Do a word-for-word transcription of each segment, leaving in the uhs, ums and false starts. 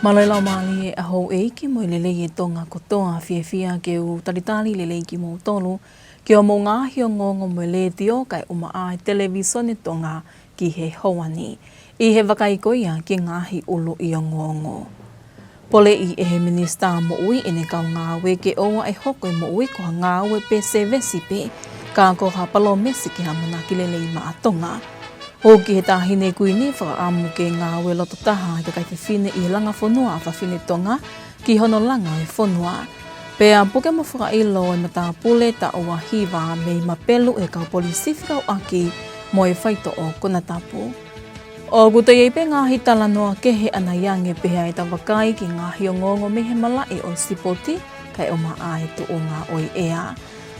Mālō e laumālie ʻa houʻeiki mo e lelei ʻa Tonga kotoa. Fiefia ke u talitali lelei kimoutolu ki hoʻomou ngaahi ongoongo mei he Letiō kae ʻumaʻā e Televīsone Tonga ki he houa ni. ʻI he vakai ko ia ki he ngaahi ʻuluʻi ongoongo. Poleʻi ʻe he Minisitā Moʻui ʻene kau ngāue ke ʻoua ʻe hoko e moʻui ko ha ngāue pe sēvesi pē, ka ko ha palōmesi ki ha ʻamanaki lelei maʻa Tonga. ʻOku ʻi he Taʻahine Kuini e fakaʻamu ke ngāue loto taha ʻa e kakai fefine ʻi he langa fonua ʻa fafine Tonga ki hono langa e fonua. Pea puke mo fakaʻilo e matāpule taʻu ua hiva mei Mapelu ʻe he kau polisi fekauʻaki mo e faitoʻo konatapu. ʻOku toe ʻi ai pē ngaahi talanoa kehe ʻanai ange pea ʻe tau vakai ki he ngaahi ongoongo mei he malaʻe ʻo e sipoti kae ʻumaʻā e tuʻunga ʻo e ʻea.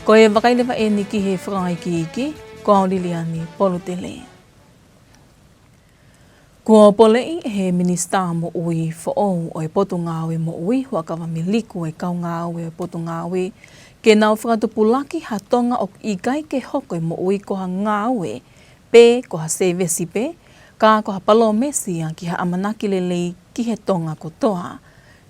Ko e vakai leva eni ki he fakaikiiki, ko au Liliani Polutele. Kuo poleʻi ʻe he Minisitā Moʻui foʻou ʻo e Potungāue Moʻui, Huʻakavameiliku, e kau ngāue ʻo e Potungāue ke nau fakatupulaki ha Tonga ʻoku ʻikai ke hoko e moʻui ko ha ngāue pe ko ha sēvesi pē, ka ko ha palōmesi ia ki ha ʻamanaki lelei ki he Tonga kotoa.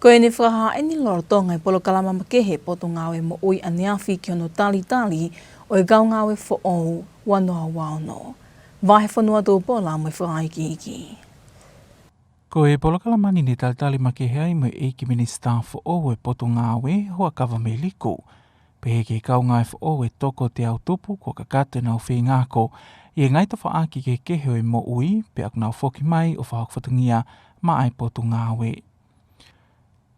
Ko ʻene fakahā eni lolotonga e polokalama makehe Potungāue Moʻui ʻaneafi ki hono talitali ʻo e kau ngāue foʻou ua noa ua ono. Vahefonua Tupola mo e fakaikiiki. Ko e polokalama ni ne talitali makehe ai mo e ʻEiki Minisitā foʻou ʻo e Potungāue, Huʻakavameiliku, pehē ki he kau ngāue foʻou ʻe toko teau tupu kuo kakato ʻenau feinga ako ʻi he ngaahi tafaʻaki kehekehe ʻo e moʻui, pea ʻoku nau foki mai ʻo fakahoko fatongia maʻa e Potungāue.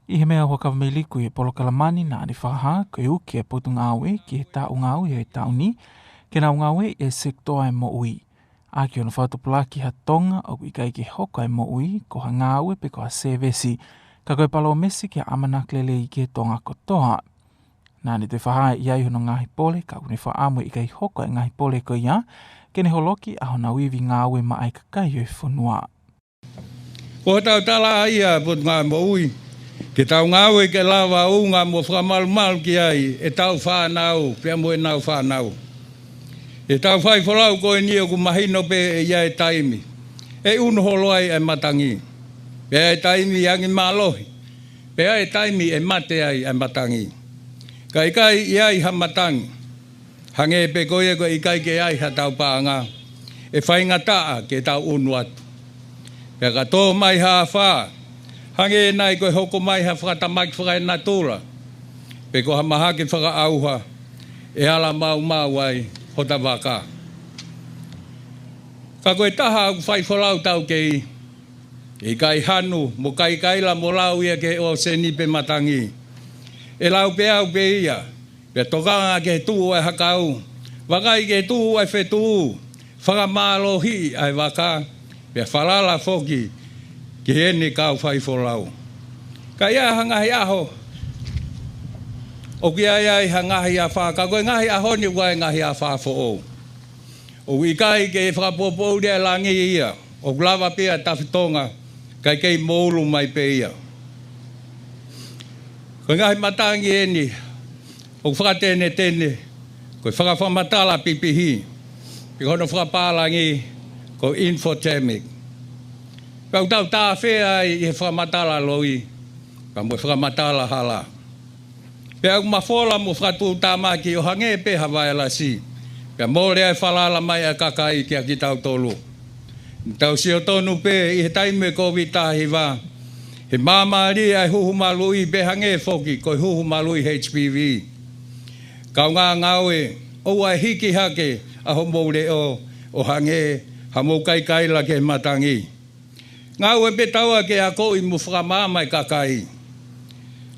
ʻI he meʻa ʻa Huʻakavameiliku ʻi he polokalama ni, naʻa ne fakahā ko e uki ʻa e Potungāue ki he taʻu ngāue ʻo e taʻu ni, ke nau ngāueʻi e sekitoa ʻo e moʻui ʻaki hono fakatupulaki ha Tonga ʻoku ʻikai ke hoko e moʻui ko ha ngāue pe ko ha sēvesi, ka ko e palōmesi ki ha ʻamanaki lelei ki he Tonga kotoa. Naʻa ne toe fakahā ʻe ʻi ai hono ngaahi pole, ka ʻoku ne fakaʻamu ʻe ʻikai hoko e ngaahi pole ko ia ke ne holoki ʻa honau ivi ngāue maʻa e kakai ʻo e fonua. Ko hotau tala ia ʻa e Potungāue Moʻui, ke tau ngāue ke lava ʻo unga mo fakamalumalu ki ai ʻetau fānau pea mo ʻenau fānau. ʻEtau faifolau ko eni ʻoku mahino pē ʻe ʻi ai e taimi ʻe ʻunu holo ai e matangi, pea ʻe ʻi ai e taimi ʻe angi mālohi, pea ʻe ʻi ai e taimi ʻe mate ai e matangi. Ka ʻikai ʻi ai ha matangi, hangē pē ko ia ko e ʻikai ke ʻi ai hatau paʻanga, ʻe faingataʻa ke tau ʻunu atu. Pea ka tō mai ha afā, hangē nai ko e hoko mai ha fakatamaki fakaenatula, pe ko ha mahaki fakaʻauha, ʻe ala maumau ai hota vaka. Ka ko e taha ʻoku faifolau taukei, ʻe ʻikai hanu mo kaikaila mo lau ia ki he ʻōseni pe matangi. ʻE lau peau pē ia, pea tokanga ki he tuʻu ʻa e hakau, vakai ki he tuʻu ʻa e fetuʻu, fakamālohiʻi ʻa e vaka, pea falala foki ki heʻene kau faifolau. Ka ʻi ai ha ngaahi ʻaho ʻoku ʻi ai ai ha ngaahi afā, ka ko e ngaahi ʻaho ni ʻoku ʻi ai e ngaahi afā foʻou. ʻOku ʻikai ke fakapoʻupoʻuli ʻa e langi ia, ʻoku lava pē ʻa e tafitonga kae kei moulu mai pē ia. Ko e ngaahi matangi eni ʻoku fakatenetene ko e fakafakamatala pipihi, pe ko hono fakapālangi ko e infothermic. Pea ʻoku tau tāfea ai ʻi he fakamatala loi, pea mo e fakamatala hala. Pea ʻoku mafola mo fakatuʻutāmaki ʻo hangē pē ha vailasi, pea mole ai e falala mai ʻa e kakai kiate kitautolu. Tau sio tonu pē ʻi he taimi ʻo e Kōviti taha hiva, he māmālie ʻa e huhu maluʻi pea hangē foki ko e huhu maluʻi H P V. Kaungā ngāue, ʻoua ʻe hiki hake ʻa hoʻomou leʻo ʻo hangē haʻamou kaikaila ki he matangi. Ngāue pē taua ke akoʻi mo fakamaama e kakai.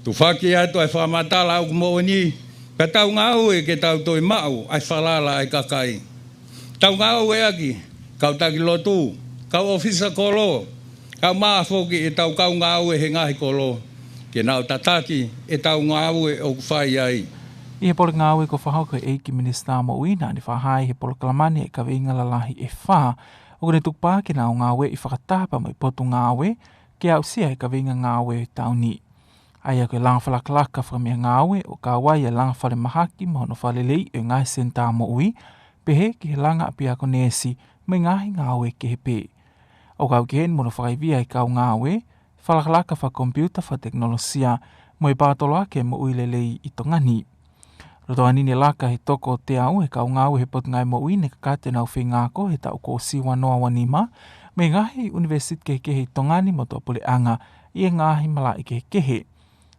Tufaki atu ʻa e fakamatala ʻoku moʻoni, pea tau ngāue ke tau toe maʻu ʻa e falala ʻa e kakai. Tau ngāueʻaki kau taki lotu, kau ʻōfisa kolo, kae ʻumaʻā foki ʻetau kau ngāue he ngaahi kolo, ke nau tataki ʻetau ngāue ʻoku fai ai. ʻI he pole ngāue kuo fakahoko ʻe he ʻEiki Minisitā Moʻui, naʻa ne fakahā ʻi he polokalama ni e kaveinga lalahi ʻe fā ʻoku ne tukupā ke nau ngāueʻi fakataha pea mo e Potungāue ke aʻusia e kaveinga ngāue ʻo e taʻu ni. ʻA ia ko e langa fakalakalaka fakameʻangāue, ʻo kau ai e langa falemahaki mo hono fakaleleiʻi ʻo e ngaahi senitā moʻui, pehē ki he langa ʻapiako neesi mo e ngaahi ngāue kehe pē. ʻO kau ki heni mo hono fakaivia e kau ngāue, fakalakalaka fakakomipiuta, fakatekinolosia, mo e pātoloaki e moʻui lelei ʻi Tonga ni. Loto ʻaneafi ne laka he toko teau he kau ngāue he Potungāue Moʻui ne kakato ʻenau feinga ako he taʻu kuo ʻosi, ua noa ua nima, mei he ngaahi ʻunivēsiti kehekehe ʻi Tonga ni mo tuʻapuleʻanga ʻi he ngaahi malaʻe kehekehe.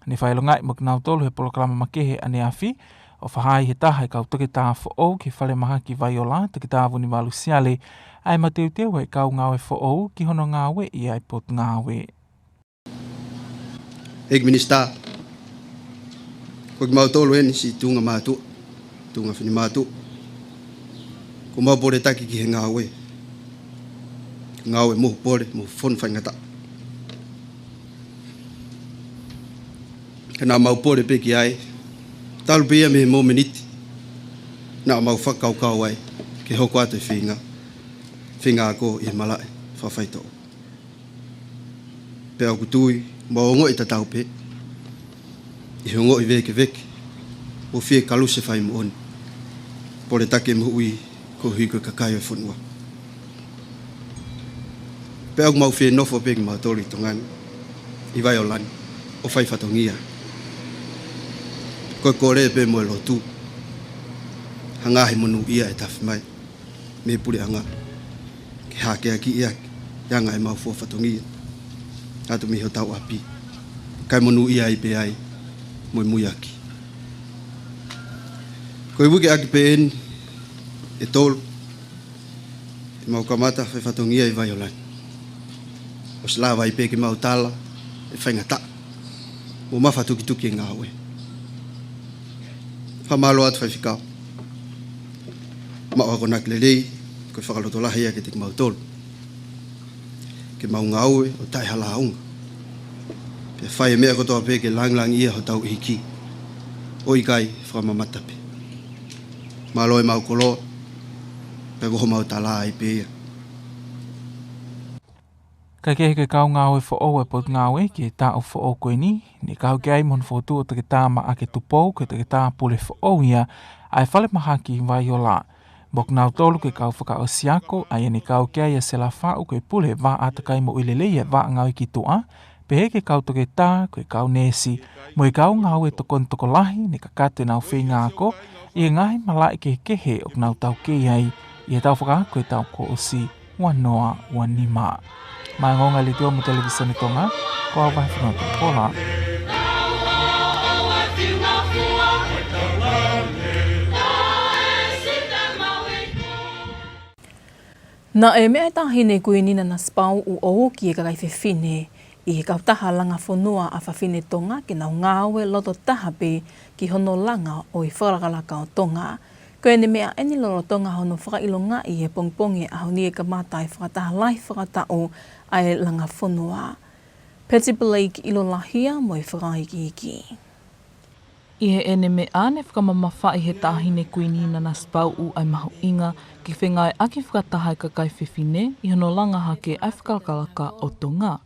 Ne fakaʻilongaʻi mo kinautolu he polokalama makehe ʻaneafi, ʻo fakahā ʻe he taha e kau toketā foʻou ki he falemahaki Vaiola, Toketā Vunivalu Siale, ʻa e mateuteu ʻa e kau ngāue foʻou ki hono ngāueʻi ʻa e potungāue. ʻEiki Minisitā, ko kimautolu eni siʻi tuʻunga mātuʻa, tuʻunga finemātuʻa, kuo mau poletaki ki he ngāue. Ngāue mohu pole, mohu fonu faingataʻa. Ka naʻa mau pole pē ki ai, talu pē ia mei he momeniti naʻa mau fakakaukau ai ke hoko atu e feinga, feinga ako ʻi he malaʻe fakafaitoʻo. Pea ʻoku tui, mau ongoʻi tatau pē, ʻi he ongoʻi vēkeveke, ʻo fie kalusi e faimoʻoni, poletaki e moʻui koeʻuhi ko e kakai ʻo e fonua. Pea ʻoku mau fie nofo pē kimautolu ʻi Tonga ni, ʻi Vaiola ni, ʻo fai fatongia. Ko e kole pē mo e lotu, ha ngaahi monūʻia ʻe tafe mai mei he puleʻanga ke hākeakiʻi ʻaki e anga ʻemau fua fatongia atu mei hotau ʻapi, kae monūʻia ai pē ai mo e muiaki. Ko e uike ʻaki pē eni ʻe tolu ʻemau kamata fai fatongia ʻi Vaiola ni. ʻOsi lava ai pē ke mau tala e faingataʻa mo mafatukituki e ngāue. Fakamālō atu Faifekau. Maʻu akonaki lelei, ko e fakalotolahi ia kiate kimautolu, ke mau ngāue ʻo taʻe ha lāunga, pea fai e meʻa kotoa pē ke langilangiʻia hotau ʻEiki, ʻo ʻikai fakamamata pē. Mālō e mau koloa, pea ko homau tala ai pē ia. Kae kehe, ko e kau ngāue foʻou ʻa e Potungāue ki he taʻu foʻou ko eni, ne kau ki ai mo hono fokotuʻu ʻo Toketā Maʻake Tupou ko e toketā pule foʻou ia ʻa e falemahaki Vaiola. Mo kinautolu ko e kau fakaʻosi ako, ʻa ia ne kau ki ai ʻa Sela Faʻu ko e pule Vā ʻĀtakai Moʻui Lelei ʻa e Vā Ngāue ki Tuʻa, pehē ki he kau toketā, ko e kau neesi, mo e kau ngāue tokoni tokolahi ne kakato ʻenau feinga ako ʻi he ngaahi malaʻe kehekehe ʻoku nau taukei ai ʻi he taʻu fakaako e taʻu kuo ʻosi, ua noa ua nima. Maʻá e Ongoongo ʻa e Letiō mo e Televīsone Tonga, ko au Vahefonua Tupola. Naʻe meʻa e Taʻahine Kuini Nanasipauʻu ʻo uki e kakai fefine ʻi he kautaha langa fonua ʻa Fafine Tonga ke nau ngāue loto taha pē ki hono langa ʻo e fakalakalaka ʻo Tonga. Ko ʻene meʻa eni lolotonga hono fakaʻilongaʻi he pongipongi e ʻaho ni e kamata e fakataha lahi fakataʻu ʻa e langa fonua. Petty Blake ʻIlolahia mo e fakaikiiki. ʻI heʻene meʻa ne fakamamafaʻi he Taʻahine Kuini Nanasipauʻu ʻa e mahuʻinga ke fengāueʻaki fakataha e kakai fefine ʻi hono langa hake ʻa e fakalakalaka ʻo Tonga.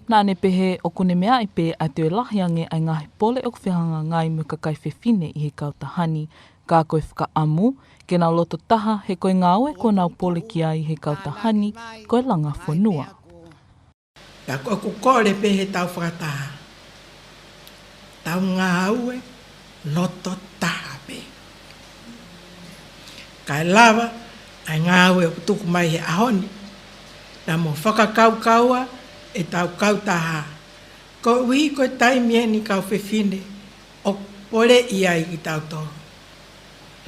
Naʻa ne pehē ʻoku ne meaʻi pē ʻa e toe lahi ange ʻa e ngaahi pole ʻoku fehangahangai mo e kakai fefine ʻi he kautaha ni, ka ko e fakaʻamu ke nau loto taha he ko e ngāue kuo nau pole ki ai he kautaha ni ko e langa fonua. Pea ko ʻeku kole pē he tau fakataha, tau ngāue loto taha pē. Kae lava ʻa e ngāue ʻoku tuku mai he ʻaho ni, naʻa mo fakakaukaua e tau kautaha, koeʻuhi ko e taimi eni kau fefine ʻoku poleʻi ai kitautolu.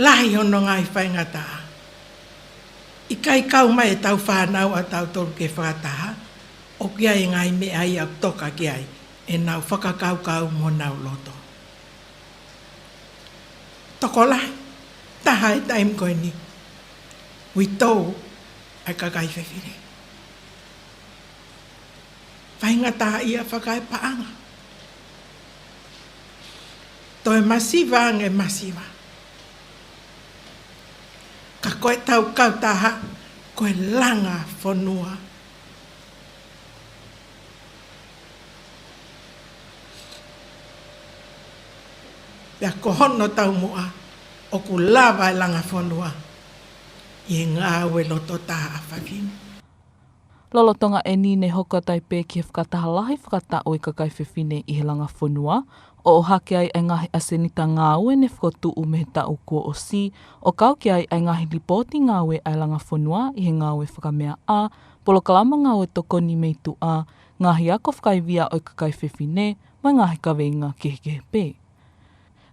Lahi hono ngaahi faingataʻa. ʻIkai kau mai e tau fānau ʻa tautolu ke fakataha, ʻoku ʻi ai e ngaahi meʻa ia ʻoku toka ki ai ʻenau fakakaukau mo honau loto. Tokolahi, taha e taimi ko eni, uitou ʻa e kakai fefine. Faingataʻaʻia fakaepaʻanga. Toe masiva ange masiva. Ka ko e tau kautaha, ko e langa fonua. Pea ko hono taumuʻa, ʻoku lava e langa fonua ʻi he ngāue loto taha ʻa fafine. Lolotonga ʻeni ne hoko atu ai pē ki he fakataha lahi fakataʻu ʻa e kakai fefine ʻi he langa fonua, ʻo ʻohake ai ʻa e ngaahi ʻasenita ngāue ne fokotuʻu mei he taʻu kuo ʻosi, ʻo kau ki ai ʻa e ngaahi lipooti ngāue ʻa e langa fonua ʻi he ngāue fakameaʻa, polokalama ngāue tokoni mei tuʻa, ngaahi ako fakaivia ʻo e kakai fefine, mo e ngaahi kaveinga kehekehe pē.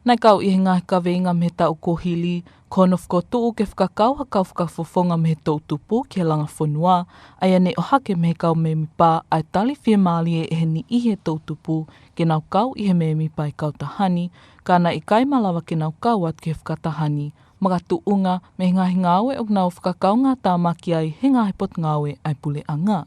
Naʻe kau ʻi he ngaahi kaveinga mei he taʻu kuo hili, ko hono fokotuʻu ke fakakau ha kau fakafofonga mei he toʻutupu ki he langa fonua, ʻa ia ne ʻohake mei he kau mēmipa ʻa e tali fiemālie ʻe he niʻihi ʻo e toʻutupu ke nau kau ʻi he mēmipa ʻi he kautaha ni, ka naʻe ʻikai malava ke nau kau atu ki he fakataha ni, makatuʻunga mei he ngaahi ngāue ʻoku nau fakakaungātāmaki ai he ngaahi potungāue ʻa e puleʻanga.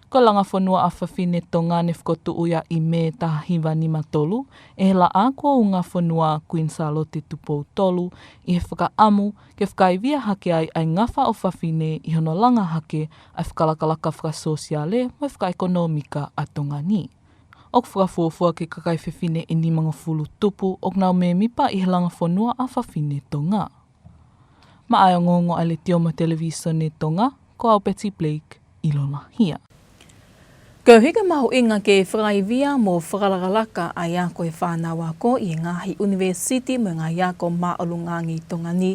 Ko e langa fonua ʻa fafine Tonga ne fokotuʻu ia ʻi Mē taha hiva nima tolu, ʻe he Laʻā kuo Ungafonua Kuini Sālote Tupou Tolu, ʻi he fakaʻamu ke fakaivia hake ai ʻa e ngafa ʻo fafine ʻi hono langa hake ʻa e fakalakalaka fakasōsiale mo e fakaʻekonōmika ʻa Tonga ni. ʻOku fakafuofua ki he kakai fefine ʻe nimangofulu tupu ʻoku nau mēmipa ʻi he langa fonua ʻa fafine Tonga. Maʻa e ongoongo ʻa e Letiō mo e Televīsone Tonga, ko au Betty Blake, ʻiloa hia. Ko e ʻuhinga mahuʻinga ke fakaivia mo fakalakalaka ʻa e ako ʻa e fānau ako ʻi he ngaahi ʻunivēsiti mo e ngaahi ako māʻolunga ange ʻi Tonga ni,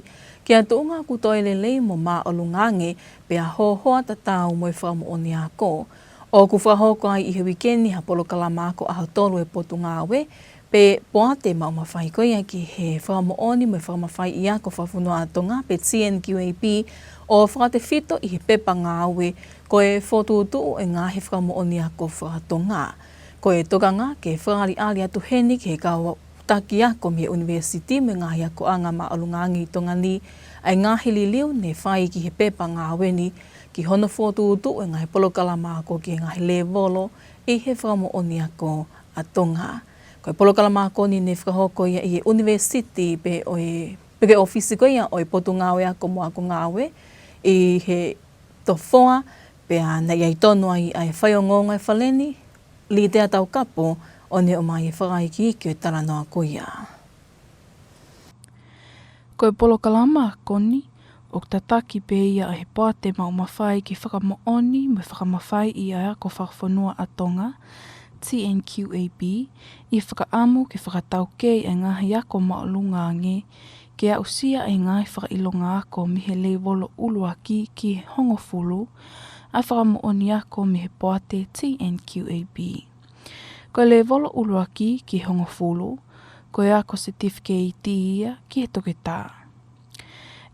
ki ha tuʻunga ʻoku toe lelei mo māʻolunga ange, pea hohoa tatau mo e fakamoʻoni ako. ʻOku fakahoko ai ʻi he uike ni ha polokalama ako ʻaho tolu ʻa e Potungāue, pe poate maʻu mafai ko ia ki he fakamoʻoni mo e fakamafaiʻi ako fakafonua ʻa Tonga pe T N Q A P, ʻo fakatefito ʻi he pepa ngāue ko e fokotuʻutuʻu ʻo e ngaahi fakamoʻoni ako faka-Tonga. Ko e tokanga ke fakaʻaliʻali atu heni ki he kau taki ako mei he ʻunivēsiti mo e ngaahi akoʻanga māʻolunga ange ʻi Tonga ni ʻa e ngaahi liliu ne fai ki he pepa ngāue ni ki hono fokotuʻutuʻu ʻo e ngaahi polokalama ako ki he ngaahi lēvolo ʻi he fakamoʻoni ako ʻa Tonga. Ko e polokalama ako ni ne fakahoko ia ʻi he ʻunivēsiti pe ʻo e, pe ko e ʻōfisi ko ia ʻo e Potungāue Ako mo Ako Ngāue ʻi he Tofoa, pea naʻe ʻi ai tonu ai ʻa e faiongoongo ʻa e fale ni, Litea Taukapo, ʻo ne ʻomai e fakaikiiki ʻo e talanoa ko ia. Ko e polokalama ako ni, ʻoku tataki pē ia ʻe he poate maʻu mafai ki he fakamoʻoni mo e fakamafaiʻi ʻa e ako fakafonua ʻa Tonga, T N Q A P, ʻi he fakaʻamu ke fakataukei ʻa e ngaahi ako māʻolunga ange, ke aʻusia ʻa e ngaahi fakaʻilonga ako mei he lēvolo ʻuluaki ki he hongofulu, ʻa e fakamoʻoni ako mei he poate T N Q A P. Ko e lēvolo ʻuluaki ki he hongofulu, ko e ako setifikeiti ia ki he toketā.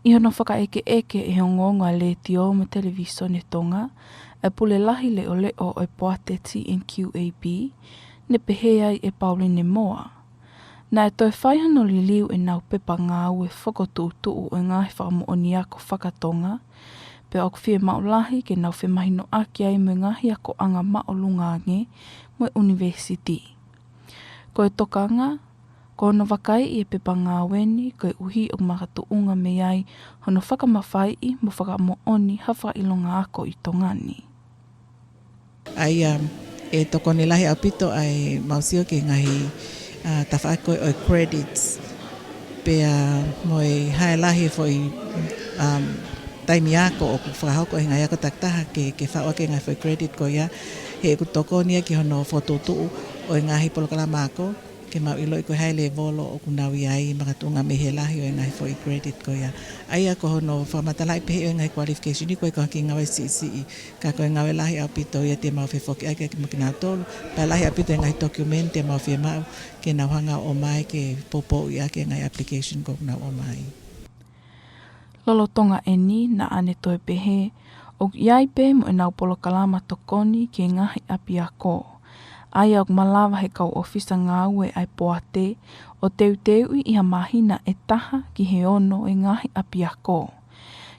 ʻI hono fakaʻekeʻeke ʻe he ongoongo ʻa e Letiō mo e Televīsone Tonga, ʻa e pule lahi leʻoleʻo ʻo e poate T N Q A P, ne pehē ai ʻe Pauline Moa. Naʻe toe fai hono liliu ʻenau pepa ngāue fokotuʻutuʻu ʻo e ngaahi fakamoʻoni ako faka-Tonga, pea ʻoku fiemaʻu lahi ke nau femahinoʻaki ai mo e ngaahi akoʻanga māʻolunga ange mo e ʻunivēsiti. Ko e tokanga, ko hono vakaiʻi e pepa ngāue ni, koeʻuhi ʻoku makatuʻunga mei ai hono fakamafaiʻi mo fakamoʻoni ha fakaʻilonga ako ʻi Tonga ni. ʻA ia, ʻe tokoni lahi ʻaupito ʻa e mau sio ki he ngaahi, ʻa, tafaʻaki ko ē ʻo e credits. Pea mo e hā e lahi e foʻi, um, taimi ako ʻoku fakahoko he ngaahi ako takitaha ke, ke faʻu ʻaki e ngaahi foʻi credit ko ia, he ʻoku tokoni ia ki hono fokotuʻutuʻu ʻo e ngaahi polokalama ako, ke mau ʻiloʻi ko e hā e lēvolo ʻoku nau ʻi ai, makatuʻunga mei he lahi ʻo e ngaahi foʻi credit ko ia. ʻA ia ko hono fakamatalaʻi pehē ʻo e ngaahi qualification ni ko e ko e kiʻi ngāue siʻisiʻi, ka ko e ngāue lahi ʻaupito ia te mau fefoki ʻaki mo kinautolu, pea lahi ʻaupito e ngaahi document te mau fiemaʻu ke nau hanga ʻo ʻomai ke poupouʻi ʻaki e ngaahi application ʻoku nau ʻomai. Lolotonga ʻeni naʻa ne toe pehē, ʻoku ʻi ai pē mo ʻenau polokalama tokoni ki he ngaahi ʻapiako. ʻA ia ʻoku malava he kau ʻōfisa ngāue ʻa e poate, ʻo teuteuʻi ʻi ha māhina ʻe taha ki he ono e ngaahi ʻapiako.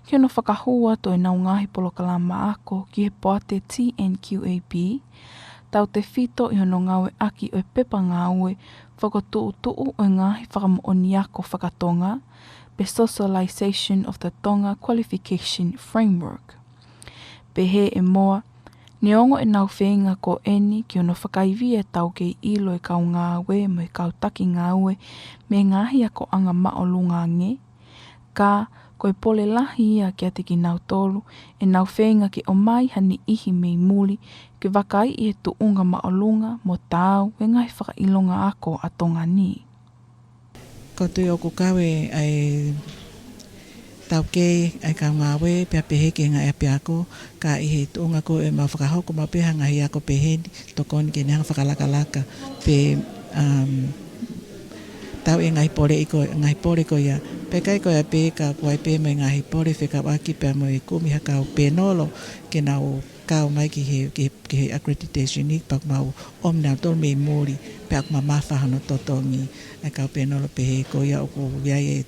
Ki hono fakahū atu ʻenau ngaahi polokalama ako ki he poate T N Q A P, tautefito ʻi hono ngāueʻaki ʻo e pepa ngāue fokotuʻutuʻu ʻo e ngaahi fakamoʻoni ako faka-Tonga, pe Socialization of the Tonga Qualification Framework. Pehē ʻe Moa, neongo ʻenau feinga ko ʻeni ki hono fakaivia e taukei ʻilo e kau ngāue mo e kau taki ngāue mei he ngaahi akoʻanga māʻolunga ange, ka Ko e pole lahi ia kiate kinautolu ʻenau feinga ke ʻomai ha niʻihi mei muli ke vakaiʻi e tuʻunga māʻolunga mo taau e ngaahi fakaʻilonga ako ʻa Tonga ni. Ko e tui ʻoku kau e ʻa e taukei ʻa e kau ngāue pea pehē ki he ngaahi ʻapiako, ka ʻi he tuʻunga ko e mau fakahoko mau pē ha ngaahi ako pehē ni, tokoni ke ne hanga fakalakalaka pe, um, tau e ngaahi pole ʻi ko, ngaahi pole ko ia. Pea ʻikai ko ia pē, ka ʻoku ʻi ai pē mo e ngaahi pole fekauʻaki pea mo e kumi ha kau pēnolo ke nau kau mai ki he, ki he, ki he accreditation ni, pea ʻoku mau ʻomi nautolu mei muli, pea ʻoku mamafa hono totongi ʻa e kau pēnolo pehē. Ko ia ʻoku ʻi ai e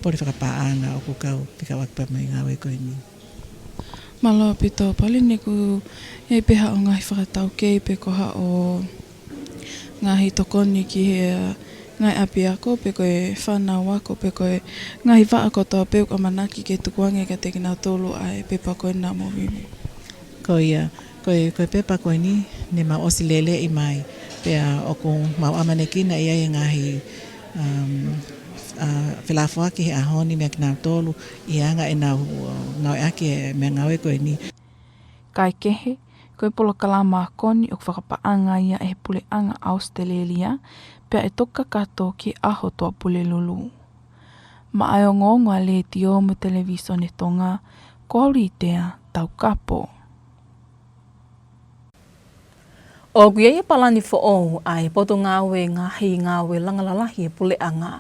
pole fakapaʻanga ʻoku kau fekauʻaki pea mo e ngāue ko eni. Mālō ʻaupito, Paulini. ʻOku ʻi ai pē haʻo ngaahi fakataukei pe ko haʻo ngaahi tokoni ki he, uh, ngaahi ʻapiako pe ko e fānau ako pe ko e ngaahi vaʻa kotoa pē ʻoku ʻamanaki ke tukuange kiate kinautolu ʻa e pepa ko ena mo Vivi? Ko ia, ko e, ko e pepa ko eni ne mau ʻosi leleʻi mai, pea ʻoku mau ʻamanekina ʻe ʻi ai e ngaahi, um, uh, felafoaki he ʻaho ni meia kinautolu ʻi he anga ʻenau, uh, ngāueʻaki e meʻangāue ko eni. Kae kehe, ko e polokalama ako ni ʻoku fakapaʻanga ia ʻe he Puleʻanga ʻAositelēlia, pea ʻe toki kakato ki he ʻaho Tuʻapulelulu. Maʻá e ongoongo ʻa e Letiō mo e Televīsone Tonga, ko Aulitea Taukapo. ʻOku ʻi ai e palani foʻou ʻa e Potungāue Ngaahi Ngāue Langa Lalahi ʻa e Puleʻanga,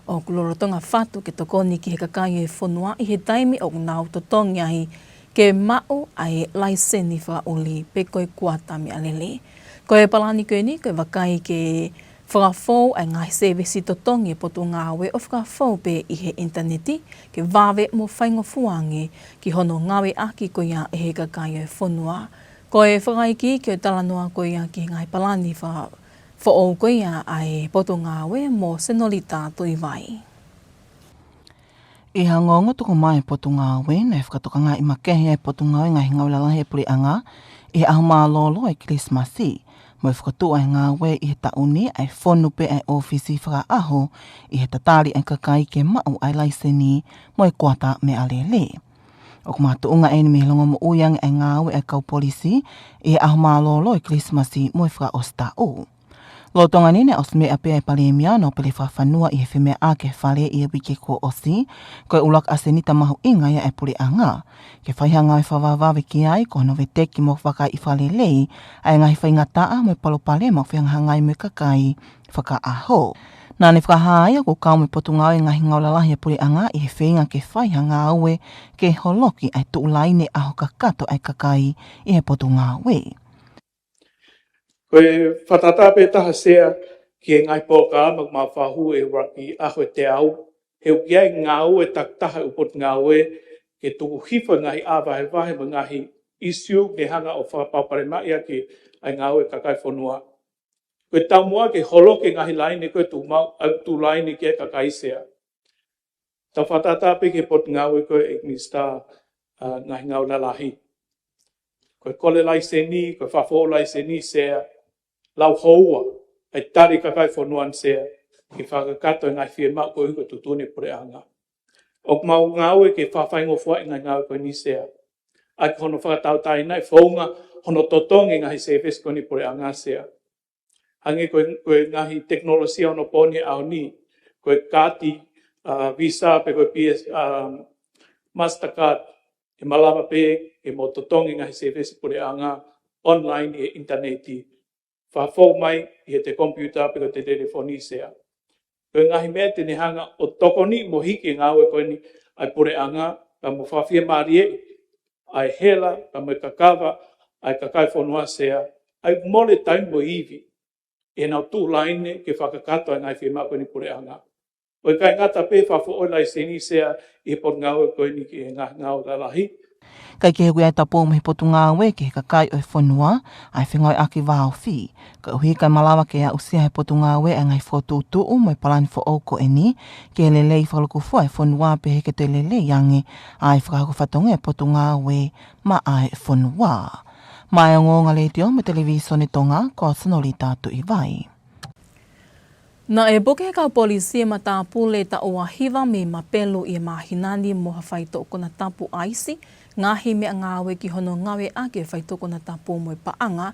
ʻoku lolotonga fatu ke tokoni ki he kakai ʻo e fonua ʻi he taimi ʻoku nau totongi ai ke maʻu ʻa e laiseni fakaʻuli pe ko e kuata meʻalele. Ko e palani ko eni ko e vakai ke fakafou ʻa e ngaahi sēvesi totongi ʻa e Potungāue ʻo fakafou pē ʻi he ʻinitaneti ke vave mo faingofua ange ki hono ngāueʻaki ko ia ʻe he kakai ʻo e fonua. Ko e fakaikiiki ʻo e talanoa ko ia ki he ngaahi palani fakafoʻou ko ia ʻa e Potungāue mo Senolita Tuʻivai. ʻI he ongoongo tuku mai ʻa e Potungāue, naʻe fakatokangaʻi makehe ʻa e Potungāue Ngaahi Ngāue Lalahi ʻa e Puleʻanga ʻi he ʻaho mālōlō ʻo e Kilisimasi, mo e fokotuʻu ʻa e ngāue ʻi he taʻu ni ʻa e fonu pē ʻa e ʻōfisi fakaʻaho ʻi he tatali ʻa e kakai ke maʻu ʻa e laiseni mo e kuata meʻalele. ʻOku makatuʻunga eni mei he longomoʻui ange ʻa e ngāue ʻa e kau polisi ʻi he ʻaho mālōlō ʻo e Kilisimasi mo e fakaʻosi taʻu. Lolotonga ni naʻe ʻosi meʻa pē ʻa e Palēmia Nōpele Fakafanua ʻi he femeʻaʻaki ʻa e Fale ʻi he uike kuo ʻosi, ko e ʻuluaki ʻasenita mahuʻinga ia ʻa e Puleʻanga ke fai ha ngāue fakavavevave ki ai, ko hono veteki mo vakaiʻi fakalelei ʻa e ngaahi faingataʻa mo e palopalema ʻoku fehangahangai mo e kakai fakaʻaho. Naʻá ne fakahā ai ʻoku kau mo e Potungāue Ngaahi Ngāue Lalahi ʻa e Puleʻanga ʻi he feinga ke fai ha ngāue ke holoki ʻa e tuʻu laine ʻaho kakato ʻa e kakai ʻi he Potungāue. Ko e fakatātā pē taha, Sea, ki he ngaahi polokalama ʻoku mau fakahū he ʻuluaki ʻaho ʻo e taʻu, he ʻoku ʻi ai e ngāue takitaha ʻa e Potungāue ke tuku hifo e ngaahi ʻā vahevahe mo e ngaahi ʻīsiu ne hanga ʻo fakapalopalemaʻi ʻaki ʻa e ngāue ʻa e kakai ʻo e fonua. Ko e taumuʻa ke holoki e ngaahi laine ko ē ʻoku tuʻu maʻu, ʻa e tuʻu laine ki he kakai, Sea. Tau fakatātā pē ki he Potungāue ko ē ʻa e Minisitā, ʻa, Ngaahi Ngāue Lalahi. Ko e kole laiseni, ko e fakafoʻou laiseni, Sea, lau houa ʻa e tali ʻa e kakai ʻo e fonua ni, Sea, ke fakakakato e ngaahi fiemaʻu koeʻuhi ko e tuʻutuʻuni ʻa e Puleʻanga. ʻOku mau ngāue ke fakafaingofuaʻi e ngaahi ngāue ko eni, Sea, ʻaki hono fakatauʻatāinaʻi e founga hono totongi e ngaahi sēvesi ko eni ʻa e Puleʻanga, Sea. Hangē ko e, ko e ngaahi tekinolosia ʻo e pongipongi ni, ko e kaati, ʻa, Visa pe ko e P S, ʻa, Mastercard, ʻe malava pē ke mo totongi e ngaahi sēvesi ʻa e Puleʻanga online ʻi he ʻinitaneti. Fakafou mai ʻi he komipiuta pe ko e telefoni, Sea. Ko e ngaahi meʻa te ne hanga ʻo tokoni mo hiki e ngāue ko eni ʻa e Puleʻanga, pea mo fakafiemālieʻi ʻa e hela, pea mo e kakava ʻa e kakai ʻo e fonua, Sea, ʻa ia ʻoku mole taimi mo e ivi ʻi heʻenau tuʻu laine ke fakakakato e ngaahi fiemaʻu ko eni ʻa e Puleʻanga. ʻOku ʻikai ngata pē he fakafoʻou e laiseni, Sea, ʻi he Potungāue ko eni ki he Ngaahi Ngāue Lalahi. Kae kehe, ʻoku ʻi ai e tapou mei he Potungāue ki he kakai ʻo e fonua ʻa e fengāueʻaki vāofi, koeʻuhi kae malava ke aʻusia ʻe he Potungāue ʻa e ngaahi fokotuʻutuʻu mo e palani foʻou ko eni ki he lelei fakalūkufua ʻa e fonua, pehē ke toe lelei ange ʻa e fakahoko fatongia ʻa e Potungāue maʻá e fonua. Maʻá e ongoongo ʻa e Letiō mo e Televīsone Tonga, ko Senolita Tuʻivai. Naʻe puke ʻe he kau polisi e matāpule taʻu ua hiva mei Mapelu ʻi he māhina ni mo ha faitoʻo konatapu ʻaisi, ngaahi meʻangāue ki hono ngāueʻaki e faitoʻo konatapu mo e paʻanga.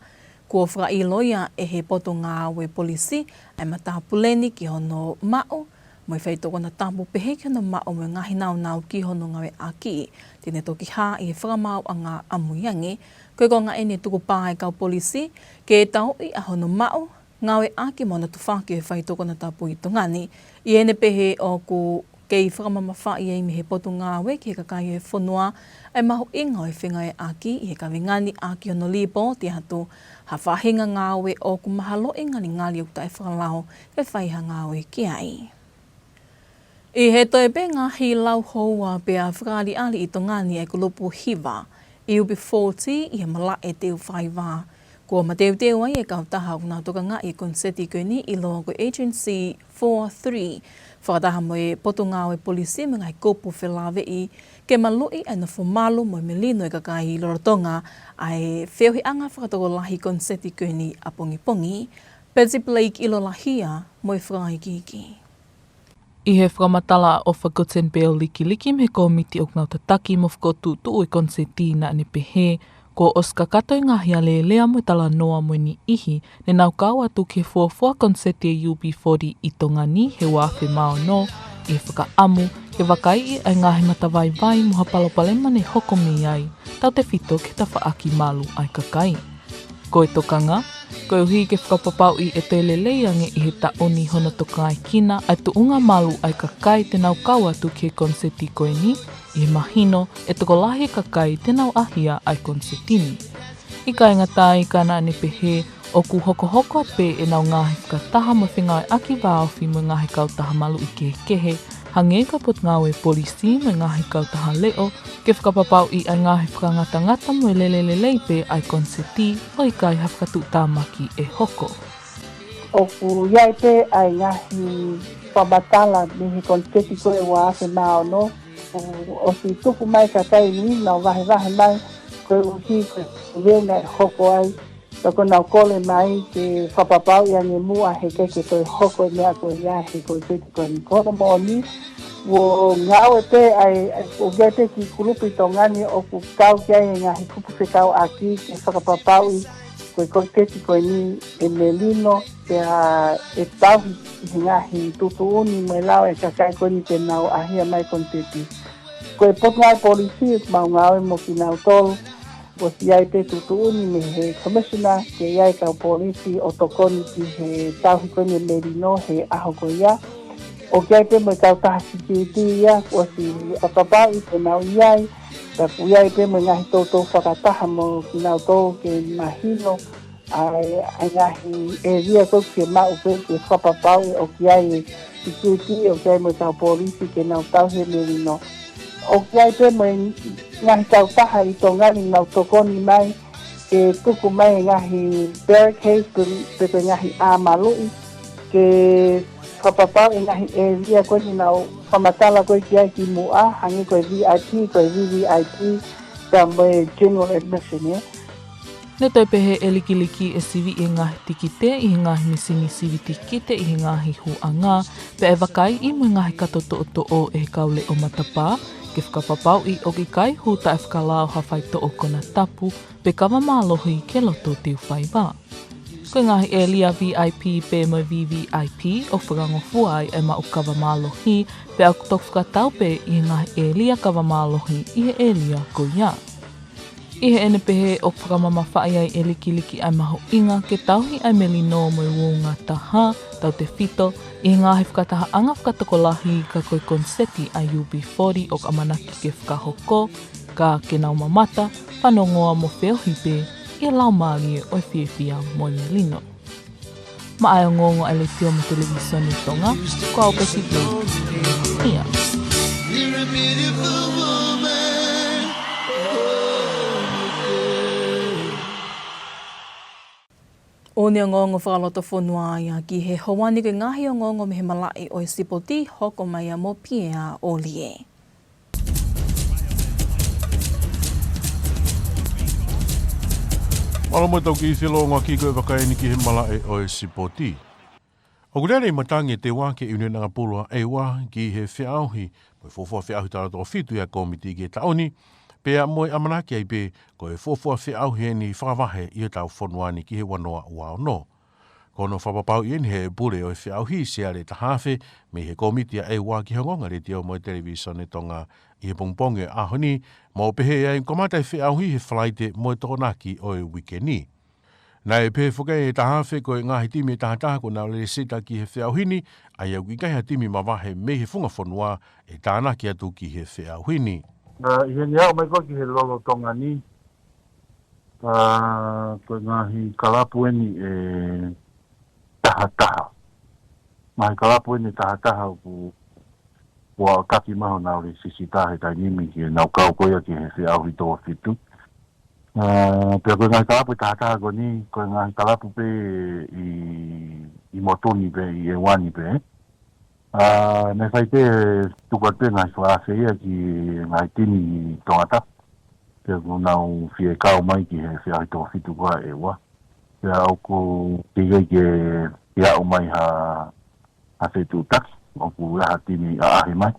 Kuo fakaʻilo ia ʻe he Potungāue Polisi ʻa e matāpule ni ki hono maʻu mo e faitoʻo konatapu, pehē ki hono maʻu mo e ngaahi nāunau ki hono ngāueʻaki. Te ne toki hā ʻi he fakamaauʻanga ʻamuiange. Ko e konga eni e tukupā ʻa e kau polisi ke tauʻi ʻa hono maʻu, ngāueʻaki mo hono tufaki e faitoʻo konatapu ʻi Tonga ni. ʻI heʻene pehē ʻoku kei fakamamafaʻi ai mei he Potungāue ki he kakai e fonua ʻa e mahuʻinga ʻo e fengāueʻaki ʻi he kaveinga ni, ʻaki hono lipooti atu ha faʻahinga ngāue ʻoku mahaloʻi ngalingali ʻoku taʻefakalao ke fai ha ngāue ki ai. ʻI he toe pē ngaahi lau houa pea fakaʻaliʻali ʻi Tonga ni e kulupu hiva, UB forty, ʻi he malaʻe teu faiva. Kuo mateuteu ai e kautaha ʻoku nau tokangaʻi e konisēti ko eni, ʻiloa ko e Agency four three, fakataha mo e Potungāue Polisi mo e ngaahi kupu felāveʻi, ke maluʻi ʻa e nofo malu mo e melino e kakai lolotonga ʻa e feohiʻanga fakatokolahi konisēti ko eni ʻapongipongi. Betty Blake ʻi Lolahia mo e fakaikiiki. ʻI he fakamatala ʻa ʻOfa Guttenbeil Likiliki mei he kōmiti ʻoku nau tataki mo fakatuʻutuʻu e konisēti, naʻa ne pehē kuo ʻosi kakato e ngaahi alēlea mo e talanoa mo e niʻihi ne nau kau atu ki he fuofua konisēti e UB forty ʻi Tonga ni he ua afe mā ono, ʻi he fakaʻamu ke vakaiʻi ʻa e ngaahi matavaivai mo ha palopalema ne hoko mei ai, tautefito ki he tafaʻaki malu ʻa e kakai. Ko e tokanga, koeʻuhi ke fakapapauʻi ʻe toe lelei ange ʻi he taʻu ni hono tokangaekina ʻa e tuʻunga malu ʻa e kakai te nau kau atu ki he konisēti ko eni, ʻi he mahino ʻe tokolahi e kakai te nau ʻahia ʻa e konisēti ni. ʻIkai ngata ai, ka naʻa ne pehē ʻoku hokohoko pē ʻenau ngaahi fakataha mo e fengāueʻaki vāofi mo e ngaahi kautaha maluʻi kehekehe, hangē ko e Potungāue Polisi mo e ngaahi kautaha leʻo, ke fakapapauʻi ʻa e ngaahi fakangatangata mo e lele lelei pē ʻa e konisēti, ʻo ʻikai ha fakatuʻutāmaki ʻe hoko. ʻOku ʻi ai pē ʻa e ngaahi fakamatala mei he konisēti ko e ua afe mā ono, ʻo, ʻosi tuku mai e kakai ni, nau vahevahe mai, koeʻuhi ko e vena ʻe hoko ai, ka ko ʻenau kole mai ke fakapapauʻi ange muʻa he ʻikai ke toe hoko e meʻa ko ia he konisēti ko eni. Ko hono moʻoni, ʻoku ngāue pē ʻa e, ʻoku ʻi ai pē e kiʻi kulupu ʻi Tonga ni ʻoku kau ki ai e ngaahi kupu fekauʻaki ke fakapapauʻi ko e konisēti ko eni ʻe melino, pea ʻe tauhi ʻi he ngaahi tuʻutuʻuni mo e lao e kakai ko eni te nau ʻahia mai konisēti. Ko e Potungāue Polisi ʻoku mau ngāue mo kinautolu, ʻosi ʻi ai pē tuʻutuʻuni mei he Commissioner ke ʻi ai e kau polisi ʻo tokoni ki he tauhi ko eni e melino he ʻaho ko ia. ʻOku ʻi ai pē mo e kautaha security ia, ʻosi fakapapauʻi te nau ʻi ai, pea ʻoku ʻi ai pē mo e ngaahi toutou fakataha mo kinautolu ke mahino ʻa e, ʻa e ngaahi ʻēlia ko ē ke maʻu pē ke fakapapauʻi ʻoku ʻi ai e security, ʻoku ʻi ai mo e kau polisi ke nau tauhi e melino. ʻOku ʻi ai pē mo e ngaahi kautaha ʻi Tonga ni nau tokoni mai ke tuku mai e ngaahi barricades pe, pe ko e ngaahi ʻā maluʻi ke fakapapauʻi e ngaahi ʻēlia ko eni naʻa ku fakamatala ko ē ki ai kimuʻa, hangē ko e VIP, ko e VVIP, pea mo e general admission, ē. Ne toe pehē ʻe Likiliki ʻe siviʻi e ngaahi tikite ʻi he ngaahi mīsini sivi tikite ʻi he ngaahi hūʻanga, pea ʻe vakaiʻi mo e ngaahi kato toʻotoʻo ʻe he kau leʻo matapā, ke fakapapauʻi ʻoku ʻikai hū taʻefakalao ha faitoʻo konatapu pe kava mālohi ki he loto teu faiva. Ko e ngaahi ʻēlia VIP pea mo e VVIP ʻoku fakangofua ai e maʻu kava mālohi, pea ʻoku toki fakatau pē ʻi he ngaahi ʻēlia kava mālohi ʻi he ʻēlia ko ia. ʻI heʻene pehē ʻoku fakamamafaʻi ai ʻe Likiliki ʻa e mahuʻinga ke tauhi ʻa e melino mo e uouangataha, tautefito ʻi he ngaahi fakatahaʻanga fakatokolahi ka ko e konisēti ʻa e UB forty ʻoku ʻamanaki ke fakahoko, ka ke nau mamata, fanongoa mo feohi pē ʻi he laumālie ʻo e fiefia mo e melino. Maʻa e ongoongo ʻa e Letiō mo e Televīsone Tonga, ko au Betty Blake. ʻIa. ʻOku ne ongoongo fakalotofonua ia ki he houa ni, ko e ngaahi ongoongo mei he malaʻe ʻo e sipoti, hoko mai ia mo Piea ʻOlie. Mālō mo e tau kiʻi feʻiloaki ko e vakai eni ki he malaʻe ʻo e sipoti. ʻOku lele ʻi matangi e teuaki e ʻiunioni ʻangapulu ʻa ʻEua ki he feʻauhi, mo e fuofua feʻauhi talatōfitu ʻa e kōmiti ki he taʻu ni, pea mo e ʻamanaki ai pē ko e fuofua feʻauhi eni fakavahe ʻi hotau fonua ni ki he ua noa ua ono. Ko hono fakapapauʻi eni ʻe he pule ʻo e feʻauhi, Siale Tahafe, mei he kōmiti ʻa ʻEua ki he Ongoongo Letiō mo e Televīsone Tonga ʻi he pongipongi ʻo e ʻaho ni, mo pehē ai ʻoku kamata e feʻauhi he Falaite mo e Tokonaki ʻo e uike ni. Naʻe pehē foki ʻe Tahafe ko e ngaahi timi ʻe tahataha kuo nau lēsisita ki he feʻauhi ni, ʻa ia ʻoku ʻikai ha timi mavahe mei he funga fonua ʻe tānaki atu ki he feʻauhi ni. ʻA, ʻi heʻene aʻu mai ko ē ki he lolotonga ni, ʻa, ko e ngaahi kalapu eni ʻe tahataha. Ngaahi kalapu eni ʻe tahataha ʻoku, ʻoku aʻutaki mai honau lēsisita he taimi ni ke nau kau ko ia ki he feʻauhi tōfitu. ʻA, pea ko e ngaahi kalapu ʻe tahataha ko eni, ko e ngaahi kalapu pē ʻi, ʻi motu ni pē, ʻi ʻEua ni pē. ʻA, naʻe fai pē tuku atu pē ngaahi fakaafe ia ki he ngaahi timi ʻi Tongatapu. Pea kuo nau fie kau mai ki he feʻauhi tōfitu ko ē ʻa ʻEua. Pea ʻoku teʻeki ke, ke aʻu mai ha, ha fetuʻutaki, ʻoku ʻi ai ha timi ʻaʻahi mai.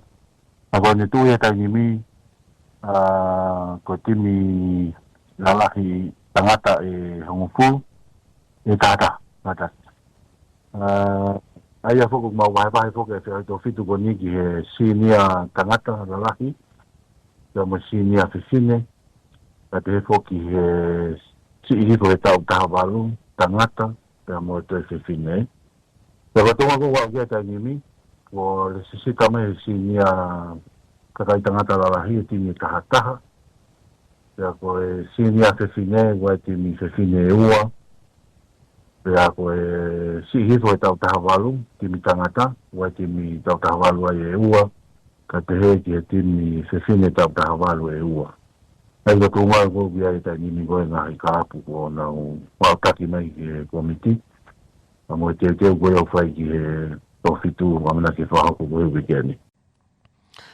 Ka ko ʻene tuʻu ia he taimi ni, ʻa, ko e timi lalahi tangata ʻe hongofulu, ʻe tahataha, tahataha. ʻA, ʻa ia foki ʻoku mau vahevahe foki e feʻauhi tōfitu ko eni ki he senior tangata lalahi, pea mo e senior fefine, pea pehē foki he siʻi hifo he taʻu taha valu, tangata, pea mo e toe fefine. Pea ko e toenga ko ē ʻoku aʻu ki ai he taimi ni, kuo lēsisita mai he senior kakai tangata lalahi e timi ʻe tahataha. Pea ko e senior fefine, ʻoku ʻi ai e timi fefine ʻe ua. Pea ko e siʻi hifo he taʻu taha valu, timi tangata, ʻoku ʻi ai e timi taʻu taha valu ai ʻe ua. Kae pehē ki he timi fefine taʻu taha valu ʻe ua. ʻA ia ko e tuʻunga ko ē ʻoku ʻi ai he taimi ni ko e ngaahi kalapu kuo nau aʻutaki mai ki he kōmiti. Pea mo e teuteu ko ē ʻoku fai ki he tōfitu ʻoku ʻamanaki ke fakahoko ko ē he uike ni.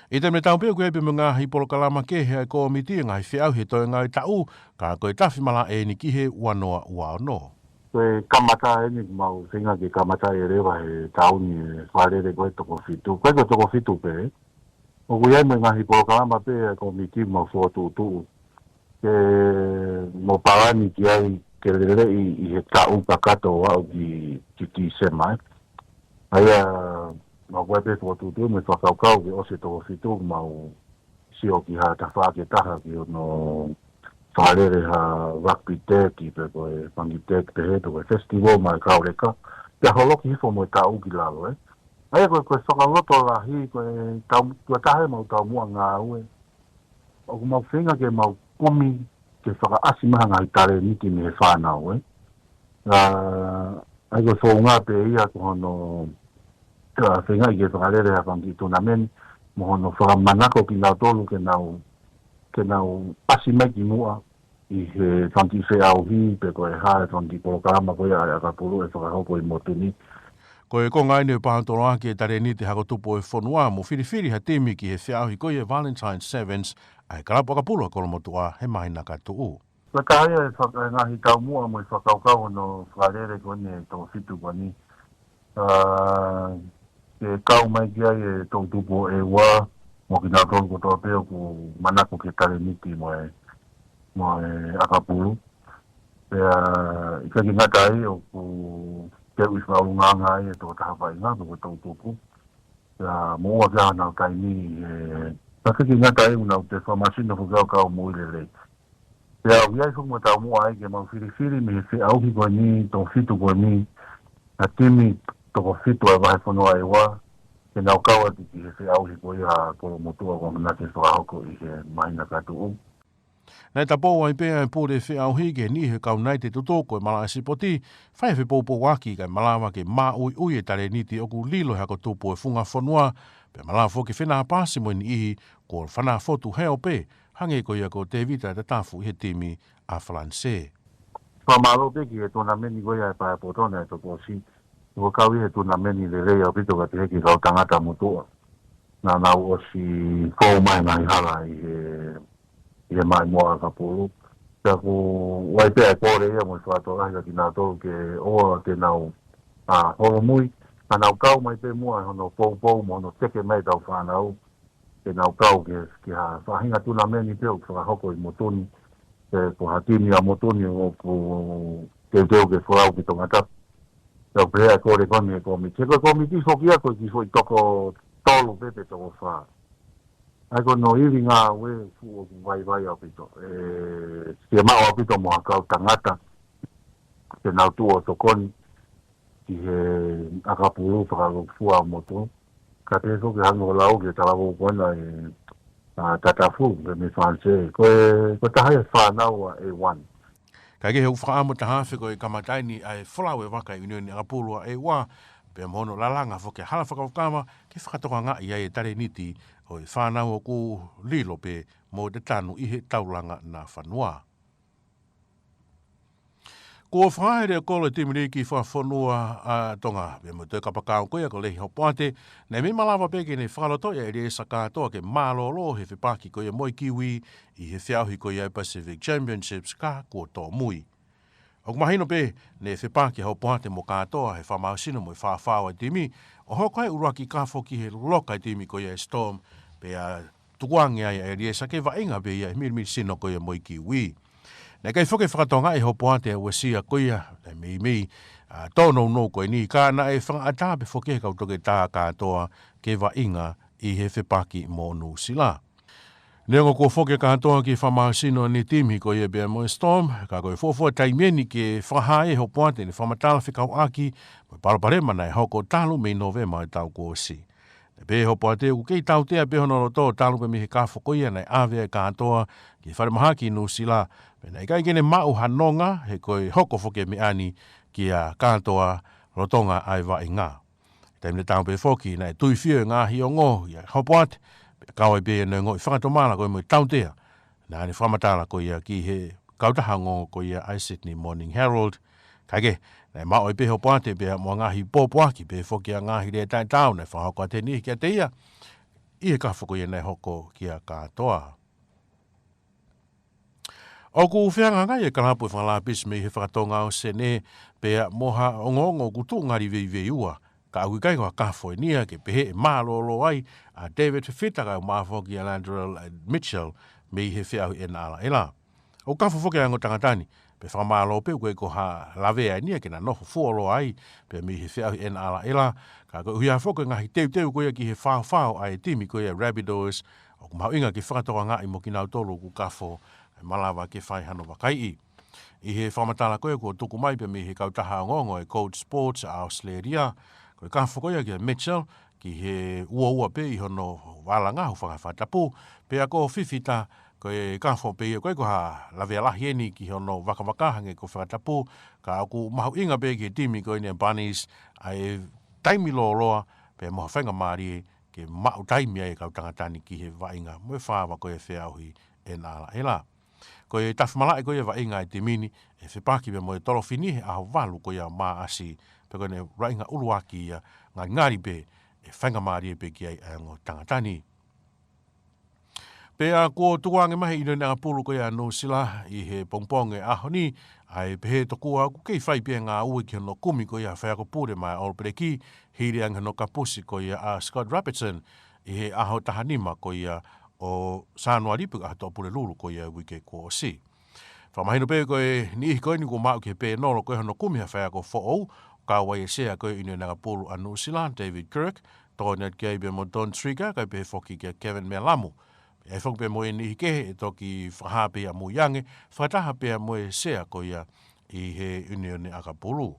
ʻI he taimi tatau pē ʻoku ʻi ai pē mo e ngaahi polokalama kehe ʻa e kōmiti ʻi he ngaahi feʻauhi he toenga ʻo e taʻu, ka ko e tafi malaʻe eni ki he ua noa ua ono. Ko e kamata eni ʻoku mau feinga ke kamata ʻe leva he taʻu ni e fakalele ko ē toko fitu. Ko e ko e toko fitu pē, ʻoku ʻi ai mo e ngaahi polokalama pē ʻa e kōmiti ʻoku mau fokotuʻutuʻu. Ke mo palani ki ai ke leleʻi ʻi he taʻu kakato ʻo aʻu ki, ki Tīsema, ē. ʻA ia, mau ko ē pē fokotuʻutuʻu mo e fakakaukau ke ʻosi e toko fitu, mau sio ki ha tafaʻaki ʻe taha ki hono fakalele ha rugby teki pe ko e fanga teki pehē pe ko e festival mai kauleka. Pea holoki hifo mo e taʻu ki lalo, ē. ʻA ia ko e, ko e fakalotolahi, ko e tau, ko e taha ʻemau taumuʻa ngāue. ʻOku mau feinga ke mau kumi ke fakaʻasi mai ha ngaahi talēniti mei he fānau, ē. ʻA, ʻa ia ko e founga pē ia ko hono, ʻa, feinga ke fakalele ha fanga kiʻi tournament, mo hono fakamanako kinautolu ke nau, ke nau ʻasi mai ki muʻa ʻi he fanga kiʻi feʻauhi, pe ko e hā e fanga kiʻi polokalama ko ia ʻa e ʻakapulu ʻe fakahoko ʻi motu ni. Ko e konga eni ʻo e pātoloaki e talēniti hako tupu ʻo e fonua mo filifili ha timi ki he feʻauhi ko ia e Valentine Sevens ʻa e kalapu ʻakapulu ʻa Kolomotuʻa he māhina ka tuʻu. Ko e taha ia e faka-, e ngaahi taumuʻa mo e fakakaukau hono fakalele ko eni e toko fitu ko eni. ʻA, ke kau mai ki ai e toʻutupu ʻo ʻEua, mo kinautolu kotoa pē ʻoku manako ki he talēniti mo e, mo e ʻakapulu. Pea ʻikai ke ngata ai ʻoku teuʻi fakaʻulungaanga ai e tokotaha vaʻinga, pe ko e toʻutupu. Pea moʻua ke ʻi ai honau taimi, ē, pea ʻikai ke ngata ai ʻoku nau toe fakamasino foki ʻo kau moʻui lelei. Pea ʻoku ʻi ai foki mo e taumuʻa ai ke mau filifili mei he feʻauhi ko eni, toko fitu ko eni, ha timi toko fitu ʻa e vahefonua ʻEua, ke nau kau atu ki he feʻauhi ko ia ʻa Kolomotuʻa ʻoku ʻamanaki ke fakahoko ʻi he māhina ka tuʻu. Naʻe tapou ai pē ʻa e pule feʻauhi ki he niʻihi ʻo e kau naite tutuku ʻo e malaʻe sipoti, fai ha fepoupouaki kae malava ke māʻuiʻui e talēniti ʻoku lilo he hako tupu ʻo e funga fonua, pea malava foki ke fenāpasi mo e niʻihi kuo fanā fotu heo pē, hangē ko ia ko Tēvita Tatafu ʻi he timi ʻa Falanisē. Fakamālō pē ki he tournament ko ia ʻa e Pae Poto naʻe toki ʻosi. Kuo kau ʻi he tournament lelei ʻaupito kae pehē ki he kau tangata motuʻa. Naʻa nau ʻosi fou mai ngaahi hala ʻi he, ʻi he maʻimoa ʻakapulu. Pea ʻoku ʻi ai pē ʻa e kole ia mo e fakatokanga kiate kinautolu ke ʻoua te nau, ʻa, holomui. Ka nau kau mai pē muʻa hono poupou mo hono teke mai ʻetau fānau. Ke nau kau ki, ki ha faʻahinga tunameni pē ʻoku fakahoko ʻi motu ni. Pe ko ha timi ʻa motu ni ʻoku teuteu ke folau ki Tongatapu. Pea pehē ʻa e kole ko eni ʻa e kōmiti. He ko e kōmiti foki ia ko e kiʻi foʻi toko tolu pē pe toko fā. ʻA ia ko hono ivi ngāue fuʻu ʻoku vaivai ʻaupito. ʻE, fiemaʻu ʻaupito mo ha kau tangata. Ke nau tuʻu ʻo tokoni ki he ʻakapulu fakalūkufua ʻa motu. Ka te foki hangē ko e lau ki he talavou ko ena ʻe, ʻa, Tatafu, pe mei Falanisē. Ko e, ko e taha ia e fānau ʻa ʻE One. Ka ʻi he ʻoku fakaʻamu taha afe ko e kamata eni ʻa e folau e vaka ʻi he ʻIunioni ʻAkapulu ʻa ʻE Ua, pea mo hono lalanga foki e hala fakakaukau ke fakatokangaʻi ai e talēniti ʻo e fānau ʻoku lilo pē mo tatanu ʻi he taulanga naʻa fanua. Kuo fakahā ʻe he leʻo kolo e timi liki fakafonua ʻa Tonga, pea mo e toe kapakau ko ia ko Lehi Hopoate, naʻe mei malava pē ke ne fakalotoʻi ʻa ʻEliesa Kātoa ke mālōlō he fepaki ko ia mo e Kiwi ʻi he feʻauhi ko ia e Pacific Championships ka kuo tōmui. ʻOku mahino pē, ne fepaki ʻa Hopoate mo Kātoa he fakamālohisino mo e faʻufaʻu ʻa e timi, ʻo hoko ai e ʻuluaki kafo ki he loka e timi ko ia e Storm, pea tukuange ai ʻa ʻEliesa ke vaʻinga pē ia he milimili sino ko ia mo e Kiwi. Naʻe ʻikai foki ke fakatokangaʻi ʻe Hopoate ʻa e uesia ko ia, naʻe meimei, ʻa, tōnounou ko eni ka naʻe fakaʻatā pē foki ʻe he kau toketā ʻa Kātoa ke vaʻinga ʻi he fepaki mo Nuʻusila. Neongo kuo foki ʻa Kātoa ki he fakamālohisino ʻene timi ko ia pea mo e Storm, ka ko e fuofua taimi eni ke fakahā ʻe Hopoate ʻene fakamatala fekauʻaki mo e palopalema naʻe hoko talu mei Nōvema ʻo e taʻu kuo ʻosi. Naʻe pehē ʻe Hopoate ʻoku kei tautea pē hono loto talu pē mei he kafo ko ia naʻe ʻave ai ʻa Kātoa ki he falemahaki ʻi Nuʻusila, pea naʻe ʻikai ke ne maʻu ha nonga he ko e hoko foki e meʻa ni kia Kātoa lolotonga ʻa e vaʻinga. Taimi tatau pē foki, naʻe tuifio e ngaahi ongo ʻia Hopoate, pea kau ai pē ʻene ongoʻi fakatomala ko ia mo e tautea naʻa ne fakamatala ko ia ki he kautaha ongoongo ko ia ʻa e Sydney Morning Herald. Kae kehe, naʻe maʻu ai pē ʻe Hopoate pea mo e ngaahi pōpoaki pea foki ʻa e ngaahi lea taʻetaau naʻe fakahoko ʻe he timi kiate ia ʻi he kafo ko ia naʻe hoko kia Kātoa. ʻOku fehangahangai e kalapu ʻo e fakalāpisi mei he fakatonga ʻo Senē, pea mo ha ongoongo ʻoku tuʻu ngali veiveiua, ka ʻoku ʻikai ko ha kafo eni ia ke pehē ʻe mālōlō ai ʻa David Fifita kae ʻumaʻā foki ʻa Latrell Mitchell mei he feʻauhi N R L. ʻOku kafo foki ʻa e ongo tangata ni, pea fakamālō pē ʻoku ʻikai ko ha lavea eni ia ke na nofo fuoloa ai, pea mei he feʻauhi N R L, ka koeʻuhi foki ko e ngaahi teuteu ko ia ki he faʻufaʻu ʻa e timi ko ia Rabbitohs, ʻoku mahuʻinga ke fakatokangaʻi mo kinautolu ʻoku kafo, ʻe malava ke fai hano vakaiʻi. ʻI he fakamatala ko ia kuo tuku mai pea mei he kautaha ongoongo ʻa e Gold Sports ʻa ʻAositelēlia, ko e kafo ko ia kia Mitchell, ki he uaua pē ʻi hono vala ngaohi fakaeʻa fakatapu, pea ko Fifita, ko e kafo pē ia ʻoku ʻikai ko ha lavea lahi eni ki hono vakavaka hangē ko e fakatapu, ka ʻoku mahuʻinga pē ki he timi ko eni ʻa e Bunnies, ʻa e taimi lōloa, pea mo ha faingamālie ke maʻu taimi ai e kau tangata ni ki he vaʻinga mo e fāua ko ia e feʻauhi N R L. Ko e tafi malaʻe ko ia e vaʻinga ʻa e timi ni, ʻe fepaki pea mo e Tolofini he ʻaho valu ko ia ʻo Maʻasi, pea ko ʻene vaʻinga ʻuluaki ia, ngalingali pē ʻe faingamālie pē ki ai ʻa e ongo tangata ni. Pea kuo tukuange mai ʻe he ʻIunioni ʻAkapulu ko ia ʻa Nuʻusila ʻi he pongipongi ʻo e ʻaho ni, ʻa e pehē tokua ʻoku kei fai pē ngāue ki hono kumi ko ia ha faiako pule maʻa e All Black, hili ange hono kapusi ko ia ʻa Scott Robertson ʻi he ʻaho taha nima ko ia ʻo Sānuali pe ko e ʻaho Tuʻapulelulu ko ia e uike kuo ʻosi. Fakamahino pē ko e niʻihi ko eni kuo maʻu ki he pēnolo ko ia hono kumi ha faiako foʻou, kau ai e sea ko ia ʻo e ʻIunioni ʻAkapulu ʻa Nuʻusila, David Kirk, tokoni atu ki ai pea mo Don Trigger, kae pehē foki kia Kevin Mealamu. ʻE foki pē mo e niʻihi kehe ʻe toki fakahā pē ʻamui ange, fakataha pea mo e sea ko ia ʻi he ʻIunioni ʻAkapulu.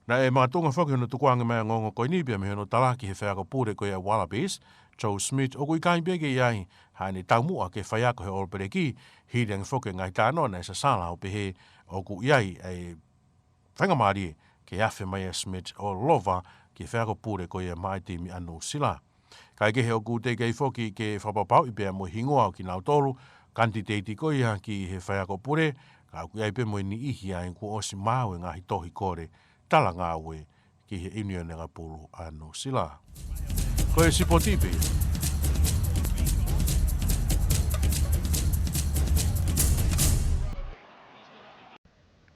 Naʻe makatuʻunga foki hono tukuange mai ʻa e ongoongo ko eni pea mei hono tala ki he faiako pule ko ia Wallabies, Joe Schmidt, ʻoku ʻikai pē ke ʻi ai haʻane taumuʻa ke faiako he All Black, hili ange foki e ngaahi talanoa naʻe sasala ʻo pehē ʻoku ʻi ai e faingamālie ke afe mai ʻa Schmidt ʻo lova ki he faiako pule ko ia maʻa e timi ʻa Nuʻusila. Kae kehe ʻoku teʻeki ai foki ke fakapapauʻi pea mo e hingoa ʻo kinautolu, kanititeiti ko ia ki he faiako pule, ka ʻoku ʻi ai pē mo e niʻihi ia kuo ʻosi maʻu e ngaahi tohi kole talangāue ki he ʻIunioni ʻAkapulu ʻa Nuʻusila. Ko e sipoti pē ia.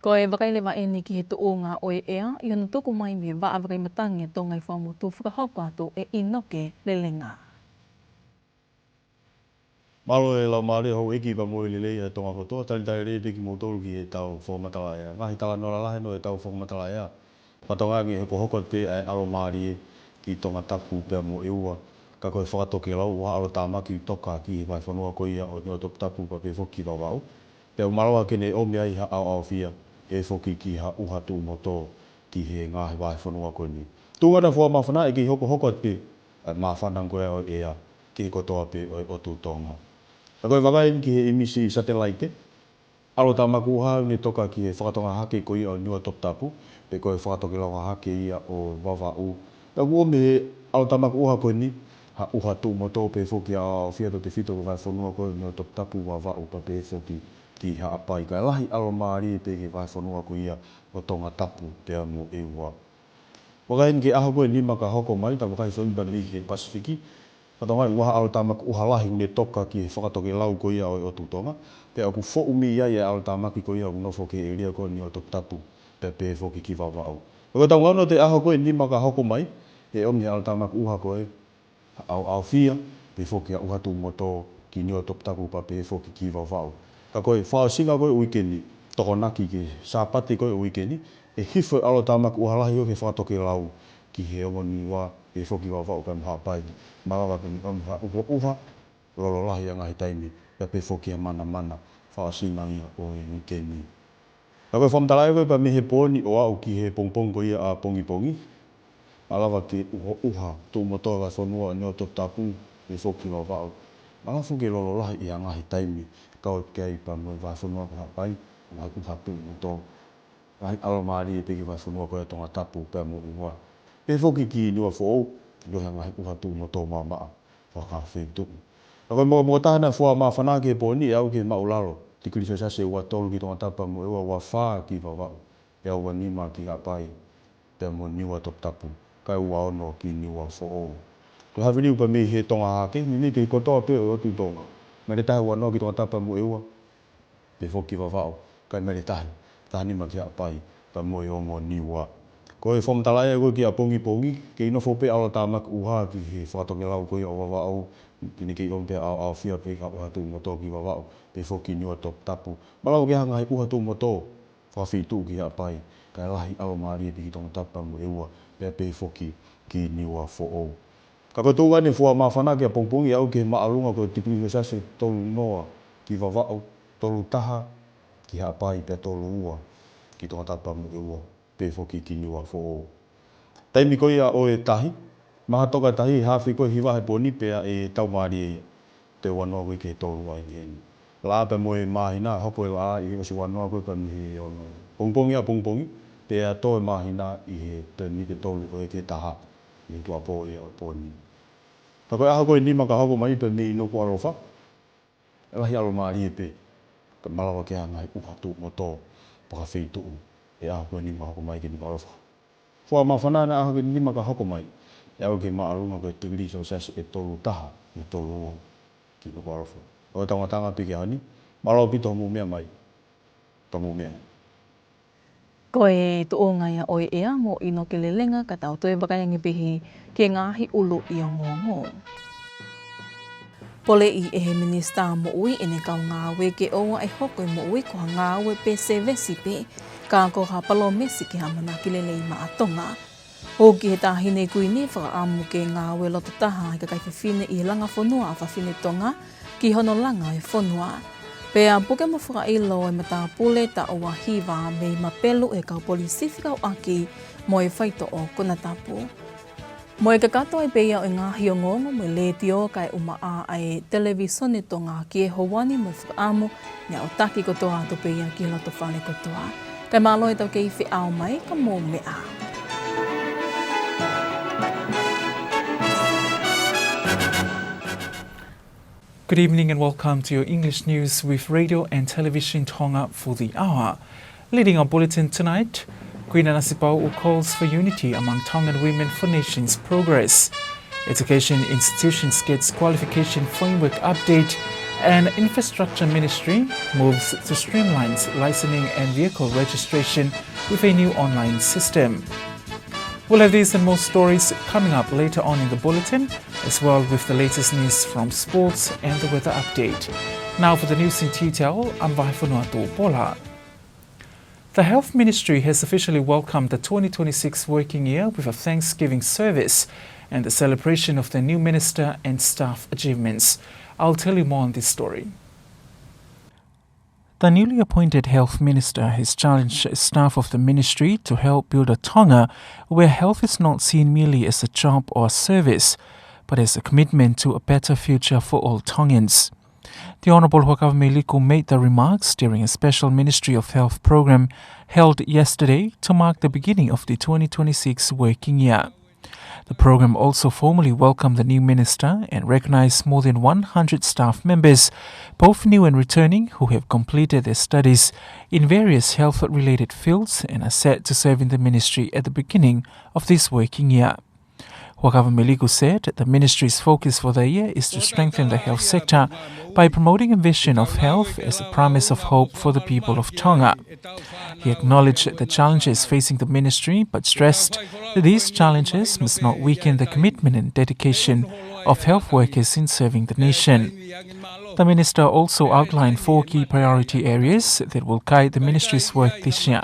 Ko e vakai leva eni ki he tuʻunga ʻo e ʻea, ʻi hono tuku mai mei he Vaʻa Vakai Matangi ʻa Tonga ʻi Fuaʻamotu, fakahoko atu ʻe ʻInoke Lelenga. Mālō e laumālie houʻeiki pea mo e lelei ʻa Tonga kotoa, talitali lelei pē kimoutolu ki heʻetau fakamatala ʻea. Ngaahi talanoa lalahi ʻo ʻetau fakamatala ʻea. Fakatokangaʻi ʻe hokohoko atu pē ʻa e ʻalomālie ki Tongatapu pea mo ʻEua. Ka ko e fakatokelau ʻa e ʻalotāmaki ʻoku toka ki he vahefonua ko ia ʻo Niuatoputapu pea pehē foki ki Vavaʻu. Pea ʻoku malava ke ne ʻomi ai ha ʻaoʻaofia, pehē foki ki ha ʻuha tuʻumotu ki he ngaahi vahefonua ko eni. Tuʻunga ʻa e fua māfana ʻe kei hokohoko atu pē ʻa e māfana ko ia ʻo e ʻea ki he kotoa pē ʻo e ʻotu Tonga. Ka ko e vakai eni ki he ʻīmisi satelaite, ʻalotāmaki ʻuha ʻoku ne toka ki he fakatokanga hake ko ia ʻo Niuatoputapu, pe ko e fakatokelau hake ia ʻo Vavaʻu. Pea ʻoku ʻomi ʻe he ʻalotāmaki ʻuha ko eni ha ʻuha tuʻumotu pehē foki ki ha ʻaoʻaofia tautefito ki he vahefonua ko ia ʻo Niuatoputapu, Vavaʻu pea pehē foki ki Haʻapai. Ka e lahi ʻalomālie pē ki he vahefonua ko ia ʻo Tongatapu pea mo ʻEua. Vakai eni ki he ʻaho ko eni nima ka hoko mai, tau vakai foki pea mei he Pasifiki. Fakatokangaʻi ʻoku ʻi ai ha ʻalotāmaki ʻuha lahi ʻoku ne toka ki he fakatokelau ko ia ʻo e ʻotu Tonga. Pea ʻoku foʻu mei ai e ʻalotāmaki ko ia ʻoku nofo ki he ʻēlia ko ia ʻo Niuatoputapu pea pehē foki ki Vavaʻu. Ka ko e taumuʻa ʻo e ʻaho ko eni nima ka hoko mai, ʻe ʻomi ʻe he ʻalotāmaki ʻuha ko ē ha ʻaoʻaofia, pehē foki ha ʻuha tuʻumotu ki Niuatoputapu pea pehē foki ki Vavaʻu. Ka ko e fakaʻosinga ko ē ʻo e uike ni, Tokonaki ki he Sāpate ko ē ʻo e uike ni, ʻe hifo e ʻalotāmaki ʻuha lahi ʻo e fakatokelau ki he ongo Niua, pehē foki ki Vavaʻu pea mo Haʻapai. Malava ke ne ʻomi ha ʻuhoʻuha, lolo lahi ʻi ha ngaahi taimi, pea pehē foki ha manamana, fakaʻosinga ia ʻo e uike ni. Ka ko e fakamatala ʻea ko ē pea mei he pō ni ʻo aʻu ki he pongipongi ko ia ʻapongipongi, malava ke ʻuhoʻuha tuʻumotu e vahefonua ʻo Niuatoputapu, pehē foki ki Vavaʻu. Malava foki ke lolo lahi ʻi ha ngaahi taimi, kau ki ai pea mo e vahefonua ko Haʻapai, ngaahi ʻuha tuʻumotu. Ngaahi ʻalomālie pē ki he vahefonua ko ia ʻo Tongatapu pea mo ʻEua. Pehē foki ki Niuafoʻou, ʻi ai ha ngaahi ʻuha tuʻumotu maʻamaʻa fakafeituʻu. Ka ko e mokomoko taha ʻa e fua māfana ki he pō ni ʻe aʻu ki he māʻulalo, tikilī selesiasi ʻe ua tolu ki Tongatapu pea mo ʻEua, ua fā ki Vavaʻu, pea ua nima ki Haʻapai pea mo Niuatoputapu, kae ua ono ki Niuafoʻou. Ko e haviliu pea mei he Tonga Hahake, meimei pē kotoa pē ʻo e ʻotu Tonga. Maile taha ua noa ki Tongatapu pea mo ʻEua, pehē foki ki Vavaʻu, kae maile taha, taha nima ki Haʻapai pea mo e ongo Niua. Ko e fakamatala ʻea ko ē ki ʻapongipongi, kei nofo pē ʻalotāmaki ʻuha ki he fakatokelau ko ia ʻo Vavaʻu, ke ne kei ʻomi pē ha ʻaoʻaofia pe ha ʻuha tuʻumotu ki Vavaʻu, pehē foki ki Niuatoputapu. Malava ke ʻi ai ha ngaahi ʻuha tuʻumotu fakafeituʻu ki Haʻapai, kae lahi ʻalomālie pē ki Tongatapu pea mo ʻEua, pea pehē foki ki Niuafoʻou. Ka ko e tuʻunga eni e fua māfana ki ʻapongipongi ʻe aʻu ki he māʻolunga ko e tikilī selesiasi ʻe tolu noa ki Vavaʻu, tolu taha ki Haʻapai pea tolu ua ki Tongatapu pea mo ʻEua, pehē foki ki Niuafoʻou. Taimi ko ia ʻo e tahi, maha toka tahi, haafe ko ē hiva he pō ni pea ʻe taumālie ia. Toe ua noa ko ē ki he tolu ai eni. Laʻā pea mo e māhina, hopo e laʻā ʻi he ʻosi ua noa ko ē pea mei he ono. Pongipongi ʻapongipongi, pea tō e māhina ʻi he toe miniti ʻe tolu ko ē ki he taha ʻi he tuʻuapō ia ʻo e pō ni. Ka ko e ʻaho ko eni nima ka hoko mai pea mei Nukuʻalofa, ʻe lahi ʻalomālie pē, kae malava ke ʻi ai ha ngaahi ʻuha tuʻumotu fakafeituʻu he ʻaho ko eni nima ka hoko mai ki Nukuʻalofa. Fua māfana ʻa e ʻaho ko eni nima ka hoko mai, ʻe aʻu ki he māʻolunga ko e tikilī selesiasi ʻe tolu taha, ʻe tolu ua ki Nukuʻalofa. Ko e tangatanga pē ki he ʻaho ni, mālō ʻaupito hoʻomou meʻa mai. Ka mou meʻa. Ko e tuʻunga ia ʻo e ʻea mo ʻInoke Lelenga, ka tau toe vakai ange pē ki he ngaahi ʻuluʻi ongoongo. Poleʻi ʻe he Minisitā Moʻui ʻene kau ngāue ke ʻoua ʻe hoko e moʻui ko ha ngāue pe sēvesi pē, ka ko ha palōmesi ki he ʻamanaki lelei maʻa Tonga. ʻOku ʻi he Taʻahine Kuini e fakaʻamu ke ngāue loto taha ʻa e kakai fefine ʻi he langa fonua ʻa fafine Tonga ki hono langa e fonua. Pea puke mo fakaʻilo e matāpule taʻu ua hiva mei Mapelu ʻe he kau polisi fekauʻaki mo e faitoʻo konatapu. Mo e kakato ai pē ia ʻo e ngaahi ongoongo mei he Letiō kae ʻumaʻā ʻa e Televīsone Tonga ki he houa ni mo e fakaʻamu, ne aʻutaki kotoa atu pē ia ki he loto fale kotoa. Kae mālō e tau kei feʻao mai, ka mou meʻa. Good evening and welcome to your English news with Radio and Television Tonga for the hour. Leading our bulletin tonight, Queen Nanasipauʻu calls for unity among Tongan women for nation's progress. Education institutions gets qualification framework update, And Infrastructure Ministry moves to streamline licensing and vehicle registration with a new online system. We'll have these and more stories coming up later on in the bulletin, as well with the latest news from sports and the weather update. Now for the news in detail, I'm Vaifonua Tupola. The Health Ministry has officially welcomed the twenty twenty-six working year with a Thanksgiving service and the celebration of the new minister and staff achievements. I'll tell you more on this story. The newly appointed health minister has challenged staff of the ministry to help build a Tonga where health is not seen merely as a job or a service, but as a commitment to a better future for all Tongans. The Honourable Huʻakavameiliku made the remarks during a special Ministry of Health programme held yesterday to mark the beginning of the twenty twenty-six working year. The programme also formally welcomed the new minister and recognised more than one hundred staff members, both new and returning, who have completed their studies in various health-related fields and are set to serve in the ministry at the beginning of this working year. Huʻakavameiliku said the ministry's focus for the year is to strengthen the health sector by promoting a vision of health as a promise of hope for the people of Tonga. He acknowledged the challenges facing the ministry, but stressed that these challenges must not weaken the commitment and dedication of health workers in serving the nation. The minister also outlined four key priority areas that will guide the ministry's work this year.